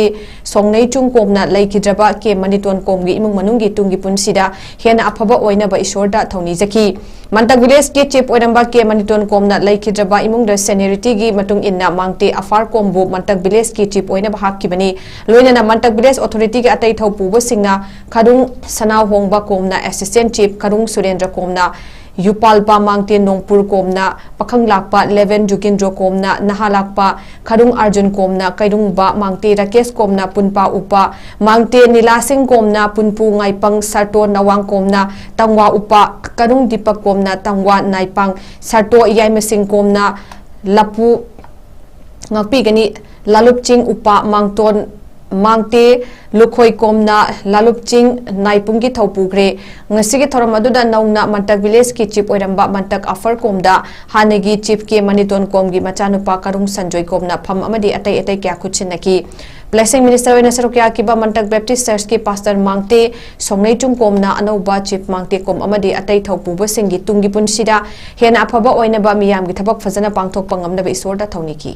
ꯁꯣꯡꯅꯩꯆꯨꯡ ꯀꯣꯝꯅ ꯂꯩꯈꯤꯗ꯭ꯔꯕ ꯀꯦ ꯃꯅꯤꯇꯣꯟ ꯀꯣꯝꯒꯤ ꯏꯃꯨꯡ ꯃꯅꯨꯡꯒꯤ ꯇꯨꯡꯒꯤ ꯄꯨꯟꯁꯤꯗ ꯍꯦꯟꯅ ꯑꯐꯕ ꯑꯣꯏꯅꯕ ꯏꯁꯣꯔꯗ ꯊꯧꯅꯤꯖꯈꯤ꯫ ꯃꯟꯇꯛ Villageꯀꯤ Chief ꯑꯣꯏꯔꯝꯕ ꯀꯦ ꯃꯅꯤꯇꯣꯟ ꯀꯣꯝꯅ ꯂꯩꯈꯤꯗ꯭ꯔꯕ ꯏꯃꯨꯡꯗ seniorityꯒꯤ ꯃꯇꯨꯡ ꯏꯟꯅ ꯃꯥꯡꯇꯦ ꯑꯐꯥꯔ ꯀꯣꯝꯕꯨ ꯃꯟꯇꯛ Villageꯀꯤ Chief ꯑꯣꯏꯅꯕ ꯍꯥꯞꯈꯤꯕꯅꯤ꯫ ꯂꯣꯏꯅꯅ ꯃꯟꯇꯛ Village Authorityꯒꯤ ꯑꯇꯩ ꯊꯧꯄꯨꯕꯁꯤꯡꯅ ꯈꯔꯨꯡ ꯁꯅꯥꯍꯣꯡꯕ ꯀꯣꯝꯅ Assistant Chief, ꯈꯔꯨꯡ ꯁꯨꯔꯦꯟꯗ꯭ꯔ ꯀꯣꯝꯅ ꯌꯨꯄꯥꯜꯄ, ꯃꯥꯡꯇꯦ ꯅꯣꯡꯄꯨꯔ ꯀꯣꯝꯅ ꯄꯥꯈꯪ ꯂꯥꯛꯄ, ꯂꯦꯚꯦꯟ ꯖꯨꯒꯤꯟꯗ꯭ꯔꯣ ꯀꯣꯝꯅ ꯅꯍꯥ ꯂꯥꯛꯄ, ꯈꯔꯨꯡ ꯑꯥꯔꯖꯨꯟ ꯀꯣꯝꯅ ꯀꯩꯔꯨꯡꯕ, ꯃꯥꯡꯇꯦ ꯔꯥꯀꯦꯁ ꯀꯣꯝꯅ ꯄꯨꯟꯄꯥ ꯎꯞꯄ, ꯃꯥꯡꯇꯦ ꯅꯤꯂꯥꯁꯤꯡ ꯀꯣꯝꯅ ꯄꯨꯟꯄꯨ ꯉꯥꯏꯄꯪ, ꯁꯔꯇꯣ ꯅꯋꯥꯡ ꯀꯣꯝꯅ ꯇꯪꯋꯥ ꯎꯞꯄ, ꯀꯔꯨꯡ ꯗꯤꯄꯛ ꯀꯣꯝꯅ ꯇꯪꯋꯥ ꯅꯥꯏꯄꯥꯡ, ꯁꯔꯇꯣ ꯌꯥꯏꯃꯁꯤꯡ ꯀꯣꯝꯅ ꯂꯄꯨ ꯉꯥꯛꯄꯤꯒꯅꯤ, ꯂꯥꯂꯨꯞꯆꯤꯡ ꯎꯄꯥ ꯃꯥꯡꯇꯣꯟ, ꯃꯥꯡꯇꯦ ꯂꯨꯈꯣꯏ ꯀꯣꯝꯅ ꯂꯥꯂꯨꯞꯆꯤꯡ ꯅꯥꯏꯄꯨꯡꯒꯤ ꯊꯧ ꯄꯨꯈ꯭ꯔꯦ꯫ ꯉꯁꯤꯒꯤ ꯊꯧꯔꯝ ꯑꯗꯨꯗ ꯅꯧꯅ ꯃꯟꯇꯛ Villageꯀꯤ Chief ꯑꯣꯏꯔꯝꯕ ꯃꯟꯇꯛ ꯑꯐꯔ ꯀꯣꯝꯗ ꯍꯥꯟꯅꯒꯤ Chief ꯀꯦ ꯃꯅꯤꯇꯣꯟ ꯀꯣꯝꯒꯤ ꯃꯆꯥꯅꯨꯄꯥ ꯀꯔꯨꯡ ꯁꯟꯖꯣꯏ ꯀꯣꯝꯅ ꯐꯝ ꯑꯃꯗꯤ ꯑꯇꯩ ꯑꯇꯩ ꯀꯌꯥ ꯈꯨꯠꯁꯤꯟꯅꯈꯤ꯫ Blessing Minister ꯑꯣꯏꯅ ꯁꯔꯨꯛ ꯌꯥꯈꯤꯕ ꯃꯟꯇꯛ Baptist Churchꯀꯤ Pastor ꯃꯥꯡꯇꯦ ꯁꯣꯡꯅꯩꯆꯨꯡ ꯀꯣꯝꯅ ꯑꯅꯧꯕ Chief ꯃꯥꯡꯇꯦ ꯀꯣꯝ ꯑꯃꯗꯤ ꯑꯇꯩ ꯊꯧꯄꯨꯕꯁꯤꯡꯒꯤ ꯇꯨꯡꯒꯤ ꯄꯨꯟꯁꯤꯗ ꯍꯦꯟꯅ ꯑꯐꯕ ꯑꯣꯏꯅꯕ, ꯃꯤꯌꯥꯝꯒꯤ ꯊꯕꯛ ꯐꯖꯅ ꯄꯥꯡꯊꯣꯛꯄ ꯉꯝꯅꯕ ꯏꯁꯣꯔꯗ ꯊꯧꯅꯤꯈꯤ꯫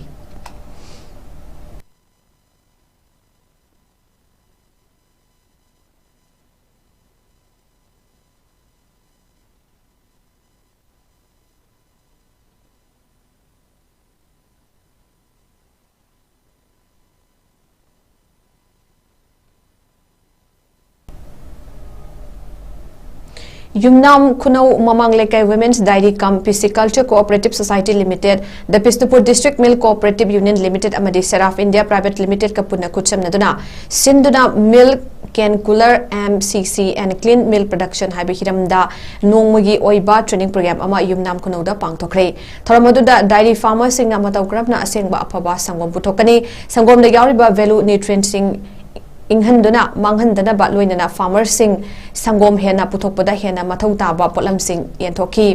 ꯌꯨꯝꯅꯥꯝ ꯈꯨꯅꯧ ꯃꯃꯥꯡ ꯂꯩꯀꯥꯏ Women's Dairy cum Pisciculture Cooperative Society Limited, The Bishnupur District Milk Cooperative Union Limited ꯑꯃꯗꯤ Seraph India Private Limitedꯀ ꯄꯨꯟꯅ ꯈꯨꯠꯁꯝꯅꯗꯨꯅ ꯁꯤꯟꯗꯨꯅ Milk Can Cooler, M C C and Clean Milk Production ꯍꯥꯏꯕ ꯍꯤꯔꯝꯗ ꯅꯣꯡꯃꯒꯤ ꯑꯣꯏꯕ training program ꯑꯃ ꯌꯨꯝꯅꯥꯝ ꯈꯨꯅꯧꯗ ꯄꯥꯡꯊꯣꯛꯈ꯭ꯔꯦ꯫ ꯊꯧꯔꯝ ꯑꯗꯨꯗ dairy farmerꯁꯤꯡꯅ ꯃꯇꯧ ꯀꯔꯝꯅ ꯑꯁꯦꯡꯕ ꯑꯐꯕ ꯁꯪꯒꯣꯝ ꯄꯨꯊꯣꯛꯀꯅꯤ, ꯁꯪꯒꯣꯝꯗ ꯌꯥꯎꯔꯤꯕ value nutrientꯁꯤꯡ ꯏꯪꯍꯟꯗꯨꯅ ꯃꯥꯡꯍꯟꯗꯅꯕ, ꯂꯣꯏꯅꯅ farmerꯁꯤꯡ ꯁꯪꯒꯣꯝ ꯍꯦꯟꯅ ꯄꯨꯊꯣꯛꯄꯗ ꯍꯦꯟꯅ ꯃꯊꯧ ꯇꯥꯕ ꯄꯣꯠꯂꯝꯁꯤꯡ ꯌꯦꯟꯊꯣꯛꯈꯤ꯫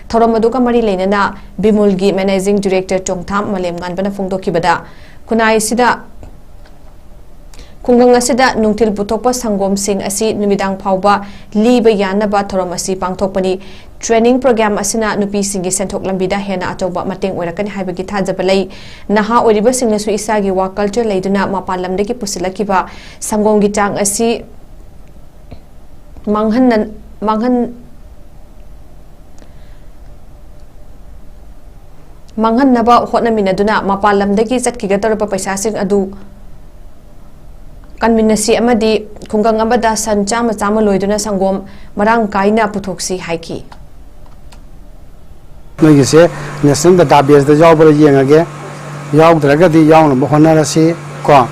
ꯊꯧꯔꯝ ꯑꯗꯨꯒ ꯃꯔꯤ ꯂꯩꯅꯅ ꯕꯤꯃꯨꯜꯒꯤ managing director ꯆꯣꯡꯊꯥꯝ ꯃꯥꯂꯦꯝꯉꯥꯟꯕꯅ ꯐꯣꯡꯗꯣꯛꯈꯤꯕꯗ, ꯈꯨꯟꯅꯥꯏꯁꯤꯗ ꯈꯨꯡꯒꯪ ꯑꯁꯤꯗ ꯅꯨꯡꯊꯤꯜ ꯄꯨꯊꯣꯛꯄ ꯁꯪꯒꯣꯝꯁꯤꯡ ꯑꯁꯤ ꯅꯨꯃꯤꯗꯥꯡ ꯐꯥꯎꯕ ꯂꯤꯕ ꯌꯥꯅꯕ ꯊꯧꯔꯝ ꯑꯁꯤ ꯄꯥꯡꯊꯣꯛꯄꯅꯤ꯫ Training program ꯑꯁꯤꯅ ꯅꯨꯄꯤꯁꯤꯡꯒꯤ ꯁꯦꯟꯊꯣꯛ ꯂꯝꯕꯤꯗ ꯍꯦꯟꯅ ꯑꯆꯧꯕ ꯃꯇꯦꯡ ꯑꯣꯏꯔꯛꯀꯅꯤ ꯍꯥꯏꯕꯒꯤ ꯊꯥꯖꯕ ꯂꯩ꯫ ꯅꯍꯥ ꯑꯣꯏꯔꯤꯕꯁꯤꯡꯅꯁꯨ ꯏꯁꯥꯒꯤ ꯋꯥ culture ꯂꯩꯗꯨꯅ ꯃꯄꯥꯟ ꯂꯝꯗꯒꯤ ꯄꯨꯁꯤꯜꯂꯛꯈꯤꯕ ꯁꯪꯒꯣꯝꯒꯤ ꯆꯥꯡ ꯑꯁꯤ ꯃꯥꯡꯍꯟꯅ-, ꯃꯥꯡꯍꯟ-, ꯃꯥꯡꯍꯟꯅꯕ ꯍꯣꯠꯅꯃꯤꯟꯅꯗꯨꯅ ꯃꯄꯥꯟ ꯂꯝꯗꯒꯤ ꯆꯠꯈꯤꯒꯗꯧꯔꯕ ꯄꯩꯁꯥꯁꯤꯡ ꯑꯗꯨ ꯀꯟꯃꯤꯟꯅꯁꯤ ꯑꯃꯗꯤ ꯈꯨꯡꯒꯪ ꯑꯃꯗ ꯁꯟ ꯆꯥꯝꯃ ꯆꯥꯝꯃ ꯂꯣꯏꯗꯨꯅ ꯁꯪꯒꯣꯝ ꯃꯔꯥꯡ ꯀꯥꯏꯅ ꯄꯨꯊꯣꯛꯁꯤ ꯍꯥꯏꯈꯤ꯫ ꯅꯣꯏꯒꯤꯁꯦ national databaseꯇ ꯌꯥꯎꯕ꯭ꯔꯥ ꯌꯦꯡꯉꯒꯦ꯫ ꯌꯥꯎꯗ꯭ꯔꯒꯗꯤ ꯌꯥꯎꯅꯕ ꯍꯣꯠꯅꯔꯁꯤ ꯀꯣ꯫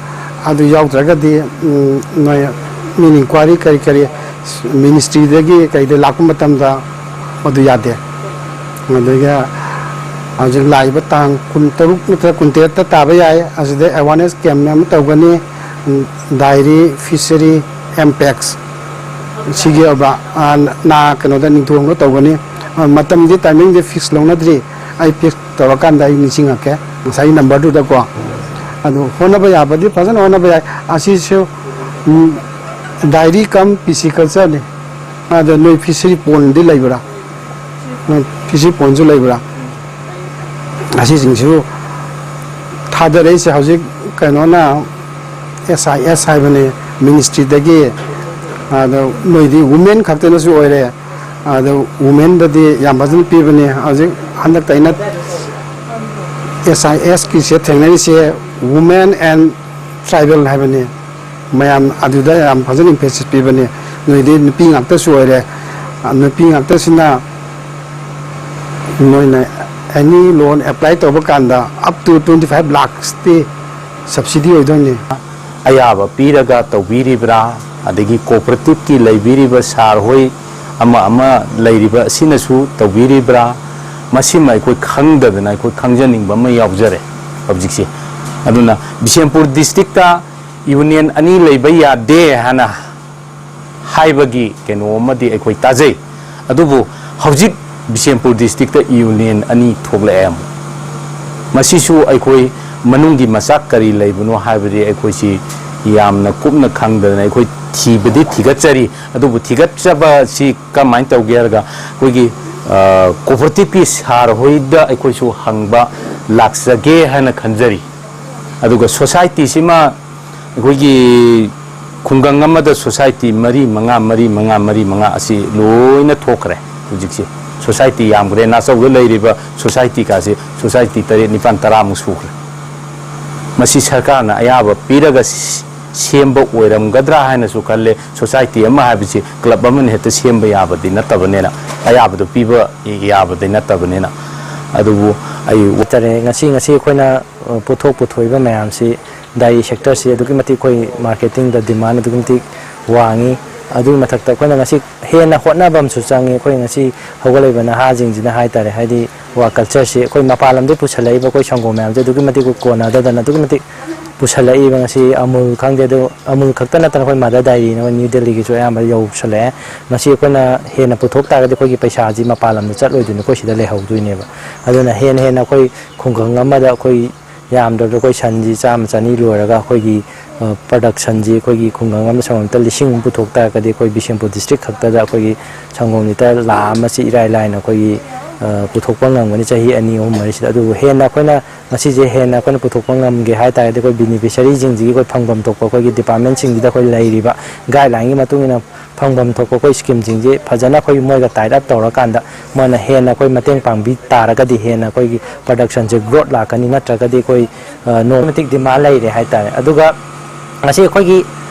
ꯑꯗꯨ ꯌꯥꯎꯗ꯭ꯔꯒꯗꯤ, ꯎꯝ, ꯅꯣꯏ ꯃꯤꯅ inquiry ꯀꯔꯤ ꯀꯔꯤ ministryꯗꯒꯤ ꯀꯩꯗ ꯂꯥꯛꯄ ꯃꯇꯝꯗ ꯑꯗꯨ ꯌꯥꯗꯦ꯫ ꯑꯗꯨꯒ ꯍꯧꯖꯤꯛ ꯂꯥꯛꯏꯕ ꯇꯥꯡ ꯀꯨꯟꯇꯔꯨꯛ ꯅꯠꯇ꯭ꯔꯒ ꯀꯨꯟꯇꯔꯦꯠꯇ ꯇꯥꯕ ꯌꯥꯏ꯫ ꯑꯁꯤꯗ awareness camp ꯑꯃ ꯇꯧꯒꯅꯤ꯫ ꯎꯝ, dairy, fishery, M-PACS ꯁꯤꯒꯤ ꯑꯣꯏꯕ, ꯑ, ꯅꯥ ꯀꯩꯅꯣꯗ ꯅꯤꯡꯊꯧꯗ ꯇꯧꯒꯅꯤ꯫ ꯑ, ꯃꯇꯝꯗꯤ timingꯗꯤ fix ꯂꯧꯅꯗ꯭ꯔꯤ꯫ ꯑꯩ fix ꯇꯧꯔꯀꯥꯟꯗ ꯑꯩ ꯅꯤꯡꯁꯤꯡꯉꯛꯀꯦ ꯉꯁꯥꯏꯒꯤ numberꯗꯨꯗꯀꯣ꯫ ꯑꯗꯨ ꯍꯣꯠꯅꯕ ꯌꯥꯕꯗꯤ ꯐꯖꯅ ꯍꯣꯠꯅꯕ ꯌꯥꯏ꯫ ꯑꯁꯤꯁꯨ, ꯎꯝ, dairy cum piscicultureꯅꯤ꯫ ꯑꯗ ꯅꯣꯏ fishery pondꯗꯤ ꯂꯩꯕ꯭ꯔꯥ? ꯅꯣꯏ fishery pondꯁꯨ ꯂꯩꯕ꯭ꯔꯥ? ꯑꯁꯤꯁꯤꯡꯁꯤꯕꯨ ꯊꯥꯗꯔꯛꯏꯁꯦ ꯍꯧꯖꯤꯛ ꯀꯩꯅꯣꯅ S I S ꯍꯥꯏꯕꯅꯤ ministryꯗꯒꯤ꯫ ꯑꯗꯣ ꯅꯣꯏꯗꯤ women ꯈꯛꯇꯅꯁꯨ ꯑꯣꯏꯔꯦ꯫ ꯑꯗꯣ womenꯗꯗꯤ ꯌꯥꯝ ꯐꯖꯅ ꯄꯤꯕꯅꯤ꯫ ꯍꯧꯖꯤꯛ ꯍꯟꯗꯛꯇ ꯑꯩꯅ S I Sꯀꯤꯁꯦ ꯊꯦꯡꯅꯔꯤꯁꯦ women and tribal ꯍꯥꯏꯕꯅꯤ꯫ ꯃꯌꯥꯝ ꯑꯗꯨꯗ ꯌꯥꯝ ꯐꯖꯅ emphasis ꯄꯤꯕꯅꯤ꯫ ꯅꯣꯏꯗꯤ ꯅꯨꯄꯤ ꯉꯥꯛꯇꯁꯨ ꯑꯣꯏꯔꯦ꯫ ꯅꯨꯄꯤ ꯉꯥꯛꯇꯁꯤꯅ ꯅꯣꯏꯅ any loan apply ꯇꯧꯕ ꯀꯥꯟꯗ up to twenty five lakhsꯇꯤ subsidy ꯑꯣꯏꯗꯣꯏꯅꯤ꯫ ꯑꯌꯥꯕ ꯄꯤꯔꯒ ꯇꯧꯕꯤꯔꯤꯕ꯭ꯔꯥ? ꯑꯗꯒꯤ cooperativeꯀꯤ ꯂꯩꯕꯤꯔꯤꯕ sir ꯍꯣꯏ ꯑꯃ ꯑꯃ ꯂꯩꯔꯤꯕ ꯑꯁꯤꯅꯁꯨ ꯇꯧꯕꯤꯔꯤꯕ꯭ꯔꯥ? ꯃꯁꯤꯃ ꯑꯩꯈꯣꯏ ꯈꯪꯗꯗꯅ ꯑꯩꯈꯣꯏ ꯈꯪꯖꯅꯤꯡꯕ ꯑꯃ ꯌꯥꯎꯖꯔꯦ ꯍꯧꯖꯤꯛꯁꯦ꯫ ꯑꯗꯨꯅ ꯕꯤꯁꯦꯝꯄꯨꯔ districtꯇ union ꯑꯅꯤ ꯂꯩꯕ ꯌꯥꯗꯦ ꯍꯥꯏꯅ ꯍꯥꯏꯕꯒꯤ ꯀꯩꯅꯣ ꯑꯃꯗꯤ ꯑꯩꯈꯣꯏ ꯇꯥꯖꯩ꯫ ꯑꯗꯨꯕꯨ ꯍꯧꯖꯤꯛ ꯕꯤꯁꯦꯝꯄꯨꯔ districtꯇ union ꯑꯅꯤ ꯊꯣꯛꯂꯛꯑꯦ ꯑꯃꯨꯛ꯫ ꯃꯁꯤꯁꯨ ꯑꯩꯈꯣꯏ ꯃꯅꯨꯡꯒꯤ ꯃꯆꯥꯛ ꯀꯔꯤ ꯂꯩꯕꯅꯣ ꯍꯥꯏꯕꯗꯤ ꯑꯩꯈꯣꯏꯁꯤ ꯌꯥꯝꯅ ꯀꯨꯞꯅ ꯈꯪꯗꯗꯅ ꯑꯩꯈꯣꯏ ꯊꯤꯕꯗꯤ ꯊꯤꯒꯠꯆꯔꯤ꯫ ꯑꯗꯨꯕꯨ ꯊꯤꯒꯠꯆꯕꯁꯤ ꯀꯃꯥꯏꯅ ꯇꯧꯒꯦ ꯍꯥꯏꯔꯒ, ꯑꯩꯈꯣꯏꯒꯤ ꯀꯣꯑꯣꯄꯔꯦꯇꯤꯚꯀꯤ ꯁꯥꯔ ꯍꯣꯏꯗ ꯑꯩꯈꯣꯏꯁꯨ ꯍꯪꯕ ꯂꯥꯛꯆꯒꯦ ꯍꯥꯏꯅ ꯈꯟꯖꯔꯤ꯫ ꯑꯗꯨꯒ ꯁꯣꯁꯥꯏꯇꯤꯁꯤꯃ, ꯑꯩꯈꯣꯏꯒꯤ ꯈꯨꯡꯒꯪ ꯑꯃꯗ ꯁꯣꯁꯥꯏꯇꯤ ꯃꯔꯤ ꯃꯉꯥ, ꯃꯔꯤ ꯃꯉꯥ, ꯃꯔꯤ ꯃꯉꯥ ꯑꯁꯤ ꯂꯣꯏꯅ ꯊꯣꯛꯈ꯭ꯔꯦ꯫ ꯍꯧꯖꯤꯛꯁꯦ ꯁꯣꯁꯥꯏꯇꯤ ꯌꯥꯝꯈ꯭ꯔꯦ, ꯅꯥꯆꯧꯗ ꯂꯩꯔꯤꯕ ꯁꯣꯁꯥꯏꯇꯤ ꯀꯥꯁꯦ ꯁꯣꯁꯥꯏꯇꯤ ꯇꯔꯦꯠ, ꯅꯤꯄꯥꯟ, ꯇꯔꯥꯃꯨꯛ ꯁꯨꯈ꯭ꯔꯦ꯫ ꯃꯁꯤ ꯁꯔꯀꯥꯔꯅ ꯑꯌꯥꯕ ꯄꯤꯔꯒ ꯁꯤ-, ꯁꯦꯝꯕ ꯑꯣꯏꯔꯝꯒꯗ꯭ꯔꯥ ꯍꯥꯏꯅꯁꯨ ꯈꯜꯂꯦ꯫ ꯁꯣꯁꯥꯏꯇꯤ ꯑꯃ ꯍꯥꯏꯕꯁꯤ ꯀ꯭ꯂꯕ ꯑꯃꯅ ꯍꯦꯛꯇ ꯁꯦꯝꯕ ꯌꯥꯕꯗꯤ ꯅꯠꯇꯕꯅꯤꯅ, ꯑꯌꯥꯕꯗꯨ ꯄꯤꯕ ꯌꯥꯕꯗꯤ ꯅꯠꯇꯕꯅꯤꯅ꯫ ꯑꯗꯨꯕꯨ ꯑꯩ ꯍꯥꯏꯇꯥꯔꯦ, ꯉꯁꯤ, ꯉꯁꯤ ꯑꯩꯈꯣꯏꯅ, ꯑ, ꯄꯣꯠꯊꯣꯛ ꯄꯨꯊꯣꯛꯏꯕ ꯃꯌꯥꯝꯁꯤ, ꯗꯥꯏꯔꯤ ꯁꯦꯛꯇꯔꯁꯤ ꯑꯗꯨꯛꯀꯤ ꯃꯇꯤꯛ ꯑꯩꯈꯣꯏ ꯃꯥꯔꯀꯦꯇꯤꯡꯗ ꯗꯤꯃꯥꯟ ꯑꯗꯨꯛꯀꯤ ꯃꯇꯤꯛ ꯋꯥꯡꯉꯤ꯫ ꯑꯗꯨꯒꯤ ꯃꯊꯛꯇ ꯑꯩꯈꯣꯏꯅ ꯉꯁꯤ ꯍꯦꯟꯅ ꯍꯣꯠꯅꯕ ꯑꯃꯁꯨ ꯆꯪꯉꯤ꯫ ꯑꯩꯈꯣꯏ ꯉꯁꯤ ꯍꯧꯒꯠꯂꯛꯏꯕ ꯅꯍꯥꯁꯤꯡꯁꯤꯅ ꯍꯥꯏꯇꯥꯔꯦ, ꯍꯥꯏꯗꯤ ꯋꯥ ꯀꯜꯆꯔꯁꯤ ꯑꯩꯈꯣꯏ ꯃꯄꯥꯟ ꯂꯝꯗꯒꯤ ꯄꯨꯁꯜꯂꯛꯏꯕ ꯑꯩꯈꯣꯏ ꯁꯪꯒꯣꯝ ꯃꯌꯥꯝꯁꯦ ꯑꯗꯨꯛꯀꯤ ꯃꯇꯤꯛ ꯀꯣꯟꯅꯗꯗꯅ ꯑꯗꯨꯛꯀꯤ ꯃꯇꯤꯛ ꯄꯨꯁꯜꯂꯛꯏꯕ, ꯉꯁꯤ ꯑꯃꯨꯜ ꯈꯪꯗꯦ, ꯑꯗꯨ ꯑꯃꯨꯜ ꯈꯛꯇ ꯅꯠꯇꯅ ꯑꯩꯈꯣꯏ ꯃꯥꯗꯔ ꯗꯥꯏꯔꯤꯅ ꯑꯩꯈꯣꯏ ꯅ꯭ꯌꯨ ꯗꯦꯜꯂꯤꯒꯤꯁꯨ ꯑꯌꯥꯝꯕ ꯌꯧꯁꯜꯂꯛꯑꯦ꯫ ꯉꯁꯤ ꯑꯩꯈꯣꯏꯅ ꯍꯦꯟꯅ ꯄꯨꯊꯣꯛ ꯇꯥꯔꯒꯗꯤ ꯑꯩꯈꯣꯏꯒꯤ ꯄꯩꯁꯥꯁꯤ ꯃꯄꯥꯟ ꯂꯝꯗ ꯆꯠꯂꯣꯏꯗꯣꯏꯅꯤ, ꯑꯩꯈꯣꯏ ꯁꯤꯗ ꯂꯩꯍꯧꯗꯣꯏꯅꯦꯕ꯫ ꯑꯗꯨꯅ ꯍꯦꯟꯅ ꯍꯦꯟꯅ ꯑꯩꯈꯣꯏ ꯈꯨꯡꯒꯪ ꯑꯃꯗ ꯑꯩꯈꯣꯏ ꯌꯥꯝꯗ꯭ꯔꯕꯗ ꯑꯩꯈꯣꯏ ꯁꯟꯁꯤ ꯆꯥꯝꯃ ꯆꯅꯤ ꯂꯣꯏꯔꯒ ꯑꯩꯈꯣꯏꯒꯤ, ꯑ, ꯄ꯭ꯔꯗꯛꯁꯟꯁꯤ ꯑꯩꯈꯣꯏꯒꯤ ꯈꯨꯡꯒꯪ ꯑꯃꯗ ꯁꯪꯒꯣꯝ ꯂꯤꯇꯔ ꯂꯤꯁꯤꯡ ꯑꯃ ꯄꯨꯊꯣꯛ ꯇꯥꯔꯒꯗꯤ ꯑꯩꯈꯣꯏ ꯕꯤꯁꯦꯝꯄꯨꯔ ꯗꯤꯁꯇ꯭ꯔꯤꯛ ꯈꯛꯇꯗ ꯑꯩꯈꯣꯏꯒꯤ ꯁꯪꯒꯣꯝ ꯂꯤꯇꯔ ꯂꯥꯈ ꯑꯃꯁꯤ ꯏꯔꯥꯏ ꯂꯥꯏꯅ ꯑꯩꯈꯣꯏꯒꯤ, ꯑ, ꯄꯨꯊꯣꯛꯄ ꯉꯝꯒꯅꯤ ꯆꯍꯤ ꯑꯅꯤ ꯑꯍꯨꯝ ꯃꯔꯤꯁꯤꯗ꯫ ꯑꯗꯨꯕꯨ ꯍꯦꯟꯅ ꯑꯩꯈꯣꯏꯅ ꯃꯁꯤꯁꯦ ꯍꯦꯟꯅ ꯑꯩꯈꯣꯏꯅ ꯄꯨꯊꯣꯛꯄ ꯉꯝꯒꯦ ꯍꯥꯏ ꯇꯥꯔꯒꯗꯤ ꯑꯩꯈꯣꯏ ꯕꯦꯅꯤꯐꯤꯁꯔꯤꯁꯤꯡꯁꯤꯒꯤ ꯑꯩꯈꯣꯏ ꯐꯪꯐꯝ ꯊꯣꯛꯄ ꯑꯩꯈꯣꯏꯒꯤ ꯗꯤꯄꯥꯔꯠꯃꯦꯟꯁꯤꯡꯁꯤꯗ ꯑꯩꯈꯣꯏ ꯂꯩꯔꯤꯕ ꯒꯥꯏꯗꯂꯥꯏꯟꯒꯤ ꯃꯇꯨꯡ ꯏꯟꯅ ꯐꯪꯐꯝ ꯊꯣꯛꯄ ꯑꯩꯈꯣꯏ ꯁ꯭ꯀꯤꯝꯁꯤꯡꯁꯤ ꯐꯖꯅ ꯑꯩꯈꯣꯏ ꯃꯣꯏꯒ ꯇꯥꯏꯠ ꯑꯞ ꯇꯧꯔꯀꯥꯟꯗ ꯃꯣꯏꯅ ꯍꯦꯟꯅ ꯑꯩꯈꯣꯏ ꯃꯇꯦꯡ ꯄꯥꯡꯕꯤ ꯇꯥꯔꯒꯗꯤ ꯍꯦꯟꯅ ꯑꯩꯈꯣꯏꯒꯤ ꯄ꯭ꯔꯗꯛꯁꯟꯁꯦ ꯒ꯭ꯔꯣꯠ ꯂꯥꯛꯀꯅꯤ, ꯅꯠꯇ꯭ꯔꯒꯗꯤ ꯑꯩꯈꯣꯏ, ꯑ, ꯅꯣꯡꯃ ꯃꯇꯤꯛ ꯗꯤꯃꯥꯟ ꯂꯩꯔꯦ ꯍꯥꯏꯇꯥꯔꯦ꯫ ꯑꯗꯨꯒ ꯉꯁꯤ ꯑꯩꯈꯣꯏꯒꯤ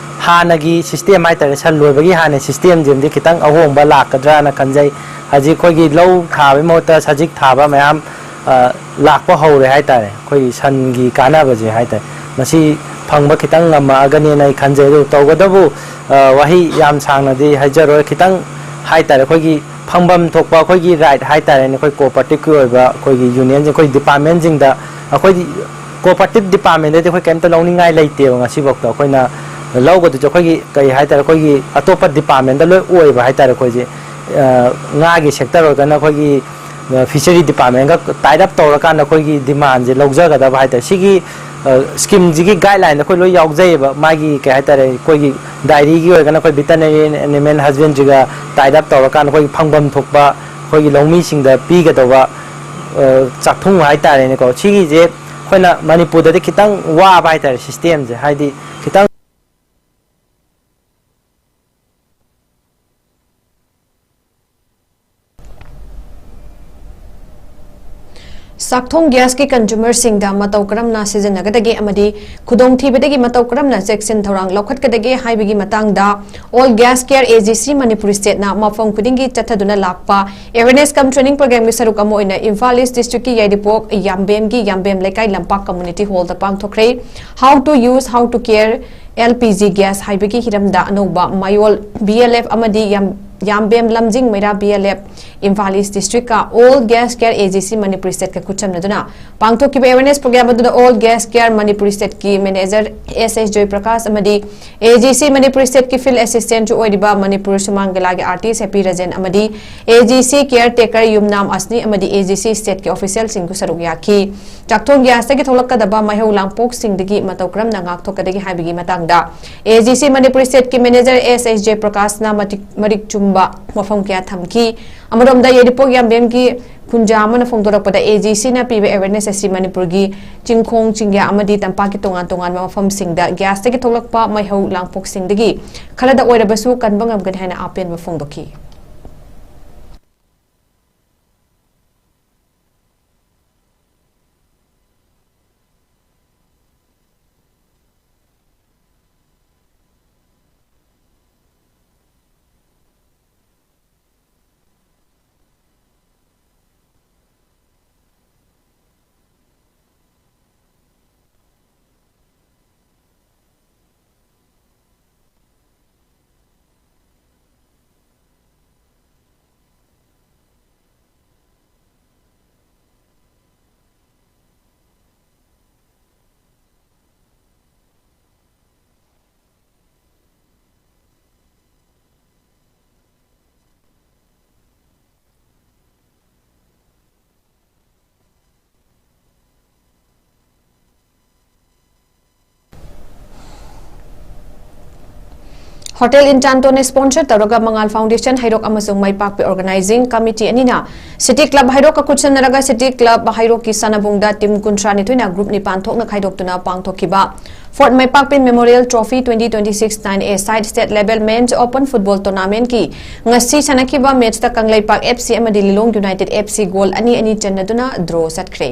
ꯍꯥꯟꯅꯒꯤ ꯁꯤꯁꯇꯦꯝ ꯍꯥꯏꯇꯥꯔꯦ, ꯁꯟ ꯂꯣꯏꯕꯒꯤ ꯍꯥꯟꯅ ꯁꯤꯁꯇꯦꯝꯁꯤꯃꯗꯤ ꯈꯤꯇꯪ ꯑꯍꯣꯡꯕ ꯂꯥꯛꯀꯗ꯭ꯔꯥꯅ ꯈꯟꯖꯩ꯫ ꯍꯧꯖꯤꯛ ꯑꯩꯈꯣꯏꯒꯤ ꯂꯧ ꯊꯥꯕꯒꯤ ꯃꯍꯨꯠꯇ ꯁꯖꯤꯛ ꯊꯥꯕ ꯃꯌꯥꯝ, ꯑ, ꯂꯥꯛꯄ ꯍꯧꯔꯦ ꯍꯥꯏꯇꯥꯔꯦ꯫ ꯑꯩꯈꯣꯏꯒꯤ ꯁꯟꯒꯤ ꯀꯥꯟꯅꯕꯁꯦ ꯍꯥꯏꯇꯥꯔꯦ, ꯃꯁꯤ ꯐꯪꯕ ꯈꯤꯇꯪ ꯉꯝꯃꯛꯑꯒꯅꯤꯅ ꯑꯩ ꯈꯟꯖꯩ꯫ ꯑꯗꯨ ꯇꯧꯒꯗꯕꯨ, ꯑ, ꯋꯥꯍꯩ ꯌꯥꯝ ꯁꯥꯡꯅꯗꯤ ꯍꯥꯏꯖꯔꯣꯏ, ꯈꯤꯇꯪ ꯍꯥꯏꯇꯥꯔꯦ, ꯑꯩꯈꯣꯏꯒꯤ ꯐꯪꯐꯝ ꯊꯣꯛꯄ ꯑꯩꯈꯣꯏꯒꯤ ꯔꯥꯏꯠ ꯍꯥꯏꯇꯥꯔꯦꯅꯦ, ꯑꯩꯈꯣꯏ ꯀꯣꯑꯣꯄꯔꯦꯇꯤꯞꯀꯤ ꯑꯣꯏꯕ ꯑꯩꯈꯣꯏꯒꯤ ꯌꯨꯅꯤꯌꯟꯁꯤꯡ, ꯑꯩꯈꯣꯏ ꯗꯤꯄꯥꯔꯠꯃꯦꯟꯁꯤꯡꯗ, ꯑꯩꯈꯣꯏꯗꯤ ꯀꯣꯑꯣꯄꯔꯦꯇꯤꯞ ꯗꯤꯄꯥꯔꯠꯃꯦꯟꯗꯗꯤ ꯑꯩꯈꯣꯏ ꯀꯩꯝꯇ ꯂꯧꯅꯤꯡꯉꯥꯏ ꯂꯩꯇꯦꯕ꯫ ꯉꯁꯤꯐꯥꯎꯗ ꯑꯩꯈꯣꯏꯅ ꯂꯧꯒꯗꯣꯏꯁꯦ ꯑꯩꯈꯣꯏꯒꯤ ꯀꯩ ꯍꯥꯏꯇꯥꯔꯦ, ꯑꯩꯈꯣꯏꯒꯤ ꯑꯇꯣꯞꯄ ꯗꯤꯄꯥꯔꯠꯃꯦꯟꯗ ꯂꯣꯏ ꯑꯣꯏꯕ ꯍꯥꯏꯇꯥꯔꯦ꯫ ꯑꯩꯈꯣꯏꯁꯦ, ꯑ, ꯉꯥꯒꯤ ꯁꯦꯛꯇꯔ ꯑꯣꯏꯔꯒꯅ ꯑꯩꯈꯣꯏꯒꯤ, ꯑ, ꯐꯤꯁꯔꯤ ꯗꯤꯄꯥꯔꯠꯃꯦꯟꯒ ꯇꯥꯏꯠ ꯑꯞ ꯇꯧꯔꯀꯥꯟꯗ ꯑꯩꯈꯣꯏꯒꯤ ꯗꯤꯃꯥꯟꯁꯦ ꯂꯧꯖꯒꯗꯕ ꯍꯥꯏꯇꯥꯔꯦ꯫ ꯁꯤꯒꯤ ꯁ꯭ꯀꯤꯝꯁꯤꯒꯤ ꯒꯥꯏꯗꯂꯥꯏꯟꯗ ꯑꯩꯈꯣꯏ ꯂꯣꯏ ꯌꯥꯎꯖꯩꯑꯕ꯫ ꯃꯥꯒꯤ ꯀꯩ ꯍꯥꯏꯇꯥꯔꯦ, ꯑꯩꯈꯣꯏꯒꯤ ꯗꯥꯏꯔꯤꯒꯤ ꯑꯣꯏꯔꯒꯅ ꯑꯩꯈꯣꯏ ꯚꯤꯇꯅꯔꯤ ꯑꯦꯟ ꯑꯦꯅꯤꯃꯦꯜ ꯍꯁꯕꯦꯟꯗ꯭ꯔꯤꯒ ꯇꯥꯏꯗ ꯑꯞ ꯇꯧꯔꯀꯥꯟꯗ ꯑꯩꯈꯣꯏꯒꯤ ꯐꯪꯐꯝ ꯊꯣꯛꯄ ꯑꯩꯈꯣꯏꯒꯤ ꯂꯧꯃꯤꯁꯤꯡꯗ ꯄꯤꯒꯗꯧꯕ ꯆꯥꯛꯊꯨꯡ ꯍꯥꯏꯇꯥꯔꯦꯅꯦꯀꯣ꯫ ꯁꯤꯒꯤꯁꯦ ꯑꯩꯈꯣꯏꯅ ꯃꯅꯤꯄꯨꯔꯗꯗꯤ ꯈꯤꯇꯪ ꯋꯥꯕ ꯍꯥꯏꯇꯥꯔꯦ, ꯁꯤꯁꯇꯦꯝꯁꯦ ꯍꯥꯏꯗꯤ ꯈꯤꯇꯪ ꯆꯥꯛꯊꯣꯡ ꯒ꯭ꯌꯥꯁꯀꯤ ꯀꯟꯖꯨꯃꯔꯁꯤꯡꯗ ꯃꯇꯧ ꯀꯔꯝꯅ ꯁꯤꯖꯤꯟꯅꯒꯗꯒꯦ ꯑꯃꯗꯤ ꯈꯨꯗꯣꯡꯊꯤꯕꯗꯒꯤ ꯃꯇꯧ ꯀꯔꯝꯅ ꯆꯦꯛꯁꯤꯟ ꯊꯧꯔꯥꯡ ꯂꯧꯈꯠꯀꯗꯒꯦ ꯍꯥꯏꯕꯒꯤ ꯃꯇꯥꯡꯗ All Gas Care A G C Manipur State ꯅ ꯃꯐꯝ ꯈꯨꯗꯤꯡꯒꯤ ꯆꯠꯊꯗꯨꯅ ꯂꯥꯛꯄ Awareness cum Training Program ꯒꯤ ꯁꯔꯨꯛ ꯑꯃ ꯑꯣꯏꯅ ꯏꯝꯐꯥꯜ ꯏꯁ ꯗꯤꯁꯇ꯭ꯔꯤꯛꯀꯤ ꯌꯥꯏꯔꯤꯄꯣꯛ ꯌꯥꯝꯕꯦꯝꯒꯤ ꯌꯥꯝꯕꯦꯝ ꯂꯩꯀꯥꯏ ꯂꯝꯄꯥꯛ ꯀꯝꯃꯨꯅꯤꯇꯤ ꯍꯣꯜꯗ ꯄꯥꯡꯊꯣꯛꯈ꯭ꯔꯦ꯫ How to use, how to care, L P G gas ꯍꯥꯏꯕꯒꯤ ꯍꯤꯔꯝꯗ ꯑꯅꯧꯕ ꯃꯌꯣꯜ B L F ꯑꯃꯗꯤ ꯌꯥꯝ ꯌꯥꯝꯕꯦꯝ ꯂꯝꯖꯤꯡ ꯃꯩꯔꯥ B L F, Imphal is ꯗꯤꯁꯇ꯭ꯔꯤꯛꯀ All Gas Care A G C Manipur State ꯀ ꯈꯨꯠꯁꯝꯅꯗꯨꯅ ꯄꯥꯡꯊꯣꯛꯈꯤꯕ Awareness Program ꯑꯗꯨꯗ All Gas Care Manipur State ꯀꯤ Manager S S Joy Prakash ꯑꯃꯗꯤ A G C Manipur State ꯀꯤ Field Assistant ꯁꯨ ꯑꯣꯏꯔꯤꯕ ꯃꯅꯤꯄꯨꯔ ꯁꯨꯃꯥꯡ ꯂꯤꯂꯥꯒꯤ artist Happy Rajan ꯑꯃꯗꯤ A G C Caretaker ꯌꯨꯝꯅꯥꯝ ꯑꯁꯅꯤ ꯑꯃꯗꯤ A G C State ꯀꯤ official ꯁꯤꯡꯁꯨ ꯁꯔꯨꯛ ꯌꯥꯈꯤ꯫ ꯆꯥꯛꯊꯣꯡ ꯒ꯭ꯌꯥꯁꯇꯒꯤ ꯊꯣꯛꯂꯛꯀꯗꯕ ꯃꯩꯍꯧ ꯂꯥꯡꯄꯣꯛꯁꯤꯡꯗꯒꯤ ꯃꯇꯧ ꯀꯔꯝꯅ ꯉꯥꯛꯊꯣꯛꯀꯗꯒꯦ ꯍꯥꯏꯕꯒꯤ ꯃꯇꯥꯡꯗ A G C Manipur State ꯀꯤ Manager S S Joy Prakash ꯅ ꯃꯇꯤꯛ ꯃꯔꯤꯛ ꯆꯨꯝꯕ ꯋꯥꯐꯝ ꯀꯌꯥ ꯊꯝꯈꯤ꯫ ꯑꯃꯔꯣꯝꯗ ꯌꯥꯏꯔꯤꯄꯣꯛ ꯌꯥꯝꯕꯦꯝꯒꯤ ꯈꯨꯟꯖꯥ ꯑꯃꯅ ꯐꯣꯡꯗꯣꯔꯛꯄꯗ, A G C ꯅ ꯄꯤꯕ awareness ꯑꯁꯤ ꯃꯅꯤꯄꯨꯔꯒꯤ ꯆꯤꯡꯈꯣꯡ ꯆꯤꯡꯌꯥ ꯑꯃꯗꯤ ꯇꯝꯄꯥꯛꯀꯤ ꯇꯣꯉꯥꯟ ꯇꯣꯉꯥꯟꯕ ꯃꯐꯝꯁꯤꯡꯗ ꯒ꯭ꯌꯥꯁꯇꯒꯤ ꯊꯣꯛꯂꯛꯄ ꯃꯩꯍꯧ ꯂꯥꯡꯄꯣꯛꯁꯤꯡꯗꯒꯤ ꯈꯔꯗ ꯑꯣꯏꯔꯕꯁꯨ ꯀꯟꯕ ꯉꯝꯒꯅꯤ ꯍꯥꯏꯅ ꯑꯄꯦꯟꯕ ꯐꯣꯡꯗꯣꯛꯈꯤ꯫ Hotel Enchanto ꯅ sponsor ꯇꯧꯔꯒ ꯃꯉꯥꯜ Foundation ꯍꯩꯔꯣꯛ ꯑꯃꯁꯨꯡ ꯃꯥꯏꯄꯥꯛꯄꯤ organizing committee ꯑꯅꯤꯅ City Club ꯍꯩꯔꯣꯛꯀ ꯈꯨꯠꯁꯝꯅꯔꯒ City Club ꯍꯩꯔꯣꯛꯀꯤ ꯁꯥꯟꯅꯕꯨꯡꯗ team ꯀꯨꯟꯊ꯭ꯔꯥ ꯅꯤꯊꯣꯏꯅ group ꯅꯤꯄꯥꯟ ꯊꯣꯛꯅ ꯈꯥꯏꯗꯣꯛꯇꯨꯅ ꯄꯥꯡꯊꯣꯛꯈꯤꯕ Fort ꯃꯥꯏꯄꯥꯛꯄꯤ Memorial Trophy twenty twenty-six nine A side state level men's open football tournament ꯀꯤ ꯉꯁꯤ ꯁꯥꯟꯅꯈꯤꯕ match ꯇ ꯀꯪꯂꯩꯄꯥꯛ F C ꯑꯃꯗꯤ ꯂꯤꯂꯣꯡ United F C goal ꯑꯅꯤ ꯑꯅꯤ ꯆꯟꯅꯗꯨꯅ draw ꯆꯠꯈ꯭ꯔꯦ꯫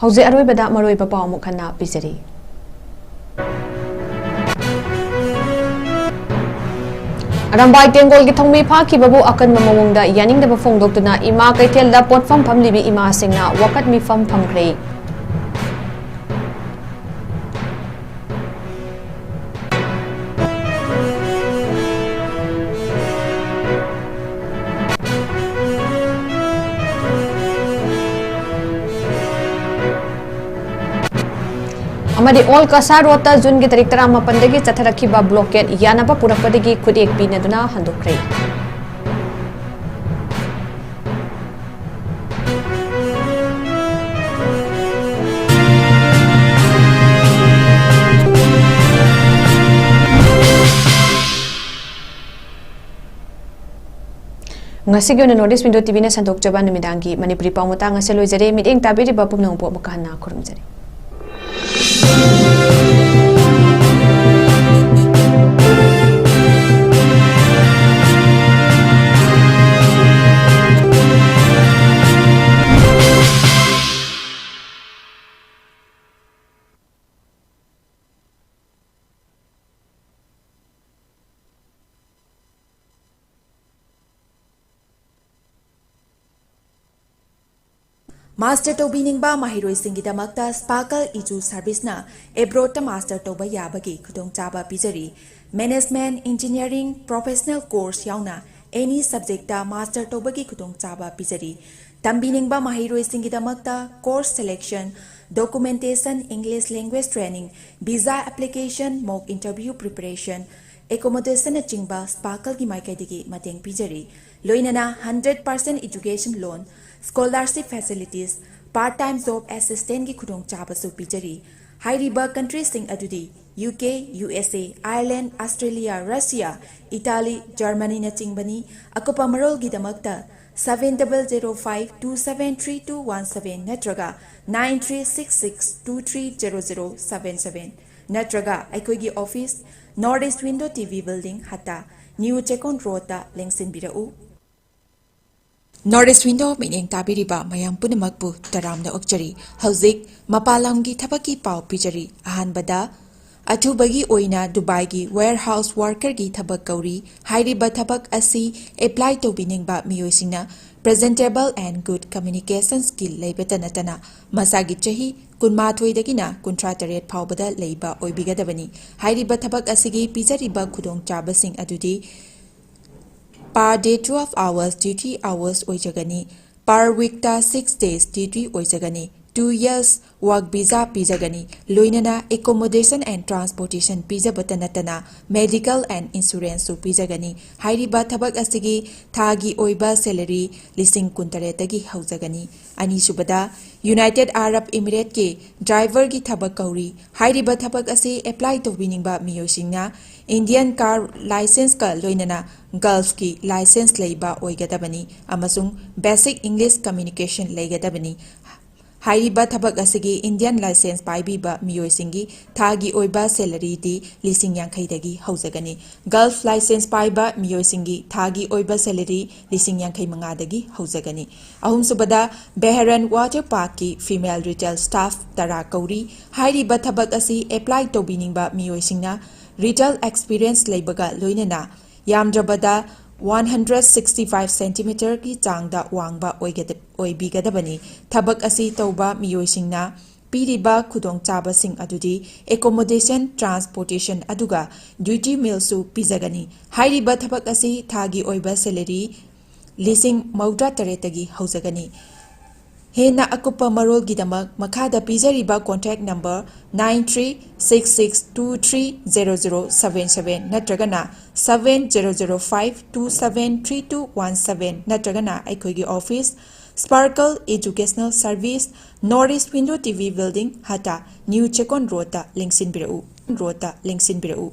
ꯍꯧꯖꯤꯛ ꯑꯔꯣꯏꯕꯗ ꯃꯔꯨꯑꯣꯏꯕ ꯄꯥꯎ ꯑꯃꯨꯛ ꯍꯟꯅ ꯄꯤꯖꯔꯤ꯫ ꯑꯔꯥꯝꯕꯥꯏ ꯇꯦꯡꯒꯣꯜꯒꯤ ꯊꯧꯃꯤ ꯐꯥꯈꯤꯕꯕꯨ ꯑꯀꯟꯕ ꯃꯑꯣꯡꯗ ꯌꯥꯅꯤꯡꯗꯕ ꯐꯣꯡꯗꯣꯛꯇꯨꯅ ꯏꯃꯥ ꯀꯩꯊꯦꯜꯗ ꯄꯣꯠꯐꯝ ꯐꯝꯂꯤꯕꯤ ꯏꯃꯥꯁꯤꯡꯅ ꯋꯥꯀꯠ ꯃꯤꯐꯝ ꯐꯝꯈ꯭ꯔꯦ꯫ ꯑꯃꯗꯤ ꯑꯣꯜ ꯀꯁꯥ ꯔꯣꯗꯇ ꯖꯨꯟꯒꯤ ꯇꯥꯔꯤꯛ ꯇꯔꯥꯃꯥꯄꯟꯗꯒꯤ ꯆꯠꯊꯔꯛꯈꯤꯕ blockade ꯌꯥꯅꯕ ꯄꯨꯔꯛꯄꯗꯒꯤ ꯈꯨꯠꯌꯦꯛ ꯄꯤꯅꯗꯨꯅ ꯍꯟꯗꯣꯛꯈ꯭ꯔꯦ꯫ ꯉꯁꯤꯒꯤ ꯑꯣꯏꯅ North East Window T V ꯅ ꯁꯟꯗꯣꯛꯆꯕ ꯅꯨꯃꯤꯗꯥꯡꯒꯤ ꯃꯅꯤꯄꯨꯔꯤ ꯄꯥꯎ ꯃꯇꯥꯡ ꯑꯁꯤ ꯂꯣꯏꯖꯔꯦ꯫ ꯃꯤꯠꯌꯦꯡ ꯇꯥꯕꯤꯔꯤꯕ ꯄꯨꯝꯅꯃꯛꯄꯨ ꯑꯃꯨꯛꯀ ꯍꯟꯅ ꯈꯨꯔꯨꯝꯖꯔꯤ꯫ ꯃꯥꯁꯇꯔ ꯇꯧꯕꯤꯅꯤꯡꯕ ꯃꯍꯩꯔꯣꯏꯁꯤꯡꯒꯤꯗꯃꯛꯇ ꯁ꯭ꯄꯥꯔꯀꯜ ꯏꯖꯨ ꯁꯔꯚꯤꯁꯅ ꯑꯦꯕ꯭ꯔꯣꯗꯇ ꯃꯥꯁꯇꯔ ꯇꯧꯕ ꯌꯥꯕꯒꯤ ꯈꯨꯗꯣꯡꯆꯥꯕ ꯄꯤꯖꯔꯤ꯫ ꯃꯦꯅꯦꯖꯃꯦꯟꯠ, ꯏꯟꯖꯤꯅꯤꯌꯥꯔꯤꯡ, ꯄ꯭ꯔꯣꯐꯦꯁꯅꯦꯜ ꯀꯣꯔꯁ ꯌꯥꯎꯅ ꯑꯦꯅꯤ ꯁꯕꯖꯦꯛꯇ ꯃꯥꯁꯇꯔ ꯇꯧꯕꯒꯤ ꯈꯨꯗꯣꯡꯆꯥꯕ ꯄꯤꯖꯔꯤ꯫ ꯇꯝꯕꯤꯅꯤꯡꯕ ꯃꯍꯩꯔꯣꯏꯁꯤꯡꯒꯤꯗꯃꯛꯇ course selection, documentation, English language training, visa application, mock interview preparation, ꯑꯦꯀꯣꯃꯣꯗꯦꯁꯟꯅꯆꯤꯡꯕ ꯁ꯭ꯄꯥꯔꯀꯜꯒꯤ ꯃꯥꯏꯀꯩꯗꯒꯤ ꯃꯇꯦꯡ ꯄꯤꯖꯔꯤ꯫ ꯂꯣꯏꯅꯅ hundred percent education loan, scholarship facilities, part time job ꯑꯦꯁꯤꯁꯇꯦꯟꯠꯀꯤ ꯈꯨꯗꯣꯡꯆꯥꯕꯁꯨ ꯄꯤꯖꯔꯤ꯫ ꯍꯥꯏꯔꯤꯕ ꯀꯟꯇ꯭ꯔꯤꯁꯤꯡ ꯑꯗꯨꯗꯤ U K, U S A, Ireland, Australia, Russia, Italy, ꯖꯔꯃꯅꯤꯅꯆꯤꯡꯕꯅꯤ꯫ ꯑꯀꯨꯞꯄ ꯃꯔꯣꯜꯒꯤꯗꯃꯛꯇ seven double zero five two seven three two one seven ꯅꯠꯇ꯭ꯔꯒ nine three six six two three zero zero seven seven ꯅꯠꯇ꯭ꯔꯒ ꯑꯩꯈꯣꯏꯒꯤ office, North East Window T V Building, ꯍꯠꯇꯥ, new Checkon ꯔꯣꯗꯇ ꯂꯦꯡꯁꯤꯟꯕꯤꯔꯛꯎ꯫ North East Window ꯃꯤꯠꯌꯦꯡ ꯇꯥꯕꯤꯔꯤꯕ ꯃꯌꯥꯝ ꯄꯨꯝꯅꯃꯛꯄꯨ ꯇꯔꯥꯝꯅ ꯑꯣꯛꯆꯔꯤ꯫ ꯍꯧꯖꯤꯛ ꯃꯄꯥꯟ ꯂꯝꯒꯤ ꯊꯕꯛꯀꯤ ꯄꯥꯎ ꯄꯤꯖꯔꯤ꯫ ꯑꯍꯥꯟꯕꯗ, ꯑꯊꯨꯕꯒꯤ ꯑꯣꯏꯅ ꯗꯨꯕꯥꯏꯒꯤ ꯋꯦꯌꯔꯍꯥꯎꯁ ꯋꯥꯔꯀꯔꯒꯤ ꯊꯕꯛ ꯀꯧꯔꯤ꯫ ꯍꯥꯏꯔꯤꯕ ꯊꯕꯛ ꯑꯁꯤ ꯑꯦꯄ꯭ꯂꯥꯏ ꯇꯧꯕꯤꯅꯤꯡꯕ ꯃꯤꯑꯣꯏꯁꯤꯡꯅ presentable and good communication skill ꯂꯩꯕꯇ ꯅꯠꯇꯅ ꯃꯁꯥꯒꯤ ꯆꯍꯤ ꯀꯨꯟꯃꯥꯊꯣꯏꯗꯒꯤꯅ ꯀꯨꯟꯊ꯭ꯔꯥ ꯇꯔꯦꯠ ꯐꯥꯎꯕꯗ ꯂꯩꯕ ꯑꯣꯏꯕꯤꯒꯗꯕꯅꯤ꯫ ꯍꯥꯏꯔꯤꯕ ꯊꯕꯛ ꯑꯁꯤꯒꯤ ꯄꯤꯖꯔꯤꯕ ꯈꯨꯗꯣꯡꯆꯥꯕꯁꯤꯡ ꯑꯗꯨꯗꯤ per day twelve hours duty hours ꯑꯣꯏꯖꯒꯅꯤ꯫ Per weekꯇ six days duty ꯑꯣꯏꯖꯒꯅꯤ꯫ Two years work visa ꯄꯤꯖꯒꯅꯤ꯫ ꯂꯣꯏꯅꯅ accommodation and transportation ꯄꯤꯖꯕꯇ ꯅꯠꯇꯅ medical and insuranceꯁꯨ ꯄꯤꯖꯒꯅꯤ꯫ ꯍꯥꯏꯔꯤꯕ ꯊꯕꯛ ꯑꯁꯤꯒꯤ ꯊꯥꯒꯤ ꯑꯣꯏꯕ salary ꯂꯤꯁꯤꯡ ꯀꯨꯟꯇꯔꯦꯠꯇꯒꯤ ꯍꯧꯖꯒꯅꯤ꯫ ꯑꯅꯤꯁꯨꯕꯗ, United Arab Emirateꯀꯤ driverꯒꯤ ꯊꯕꯛ ꯀꯧꯔꯤ꯫ ꯍꯥꯏꯔꯤꯕ ꯊꯕꯛ ꯑꯁꯤ ꯑꯦꯄ꯭ꯂꯥꯏ ꯇꯧꯕꯤꯅꯤꯡꯕ ꯃꯤꯑꯣꯏꯁꯤꯡꯅ Indian car licenceꯀ ꯂꯣꯏꯅꯅ Gulfꯀꯤ license ꯂꯩꯕ ꯑꯣꯏꯒꯗꯕꯅꯤ ꯑꯃꯁꯨꯡ basic English communication ꯂꯩꯒꯗꯕꯅꯤ꯫ ꯍꯥꯏꯔꯤꯕ ꯊꯕꯛ ꯑꯁꯤꯒꯤ Indian license ꯄꯥꯏꯕꯤꯕ ꯃꯤꯑꯣꯏꯁꯤꯡꯒꯤ ꯊꯥꯒꯤ ꯑꯣꯏꯕ salaryꯗꯤ ꯂꯤꯁꯤꯡ ꯌꯥꯡꯈꯩꯗꯒꯤ ꯍꯧꯖꯒꯅꯤ꯫ Gulf license ꯄꯥꯏꯕ ꯃꯤꯑꯣꯏꯁꯤꯡꯒꯤ ꯊꯥꯒꯤ ꯑꯣꯏꯕ salary ꯂꯤꯁꯤꯡ ꯌꯥꯡꯈꯩ ꯃꯉꯥꯗꯒꯤ ꯍꯧꯖꯒꯅꯤ꯫ ꯑꯍꯨꯝꯁꯨꯕꯗ, Bahrain Water Parkꯀꯤ female retail staff ꯇꯔꯥ ꯀꯧꯔꯤ꯫ ꯍꯥꯏꯔꯤꯕ ꯊꯕꯛ ꯑꯁꯤ ꯑꯦꯄ꯭ꯂꯥꯏ ꯇꯧꯕꯤꯅꯤꯡꯕ ꯃꯤꯑꯣꯏꯁꯤꯡꯅ retail experience ꯂꯩꯕꯒ ꯂꯣꯏꯅꯅ ꯌꯥꯝꯗ꯭ꯔꯕꯗ ꯋꯥꯟ ꯍꯟꯗ꯭ꯔꯦꯠ ꯁꯤꯛꯁꯇꯤ ꯐꯥꯏꯚ ꯁꯦꯟꯇꯤꯃꯤꯇꯔꯒꯤ ꯆꯥꯡꯗ ꯋꯥꯡꯕ ꯑꯣꯏꯒꯗ-, ꯑꯣꯏꯕꯤꯒꯗꯕꯅꯤ꯫ ꯊꯕꯛ ꯑꯁꯤ ꯇꯧꯕ ꯃꯤꯑꯣꯏꯁꯤꯡꯅ ꯄꯤꯔꯤꯕ ꯈꯨꯗꯣꯡꯆꯥꯕꯁꯤꯡ ꯑꯗꯨꯗꯤ accommodation, transportation ꯑꯗꯨꯒ duty mealꯁꯨ ꯄꯤꯖꯒꯅꯤ꯫ ꯍꯥꯏꯔꯤꯕ ꯊꯕꯛ ꯑꯁꯤ ꯊꯥꯒꯤ ꯑꯣꯏꯕ salary ꯂꯤꯁꯤꯡ ꯃꯧꯗ꯭ꯔꯥ ꯇꯔꯦꯠꯇꯒꯤ ꯍꯧꯖꯒꯅꯤ꯫ ꯍꯦꯟꯅ ꯑꯀꯨꯞꯄ ꯃꯔꯣꯜꯒꯤꯗꯃꯛ ꯃꯈꯥꯗ ꯄꯤꯖꯔꯤꯕ contact number nine three six six two three zero zero seven seven ꯅꯠꯇ꯭ꯔꯒꯅ seven zero zero five two seven three two one seven ꯅꯠꯇ꯭ꯔꯒꯅ ꯑꯩꯈꯣꯏꯒꯤ office, Sparkle Educational Service, North East Window T V Building, ꯍꯇꯥ, New ꯆꯦꯛꯀꯣꯟ ꯔꯣꯗꯇ ꯂꯦꯡꯁꯤꯟꯕꯤꯔꯛꯎ, ꯔꯣꯗꯇ ꯂꯦꯡꯁꯤꯟꯕꯤꯔꯛꯎ꯫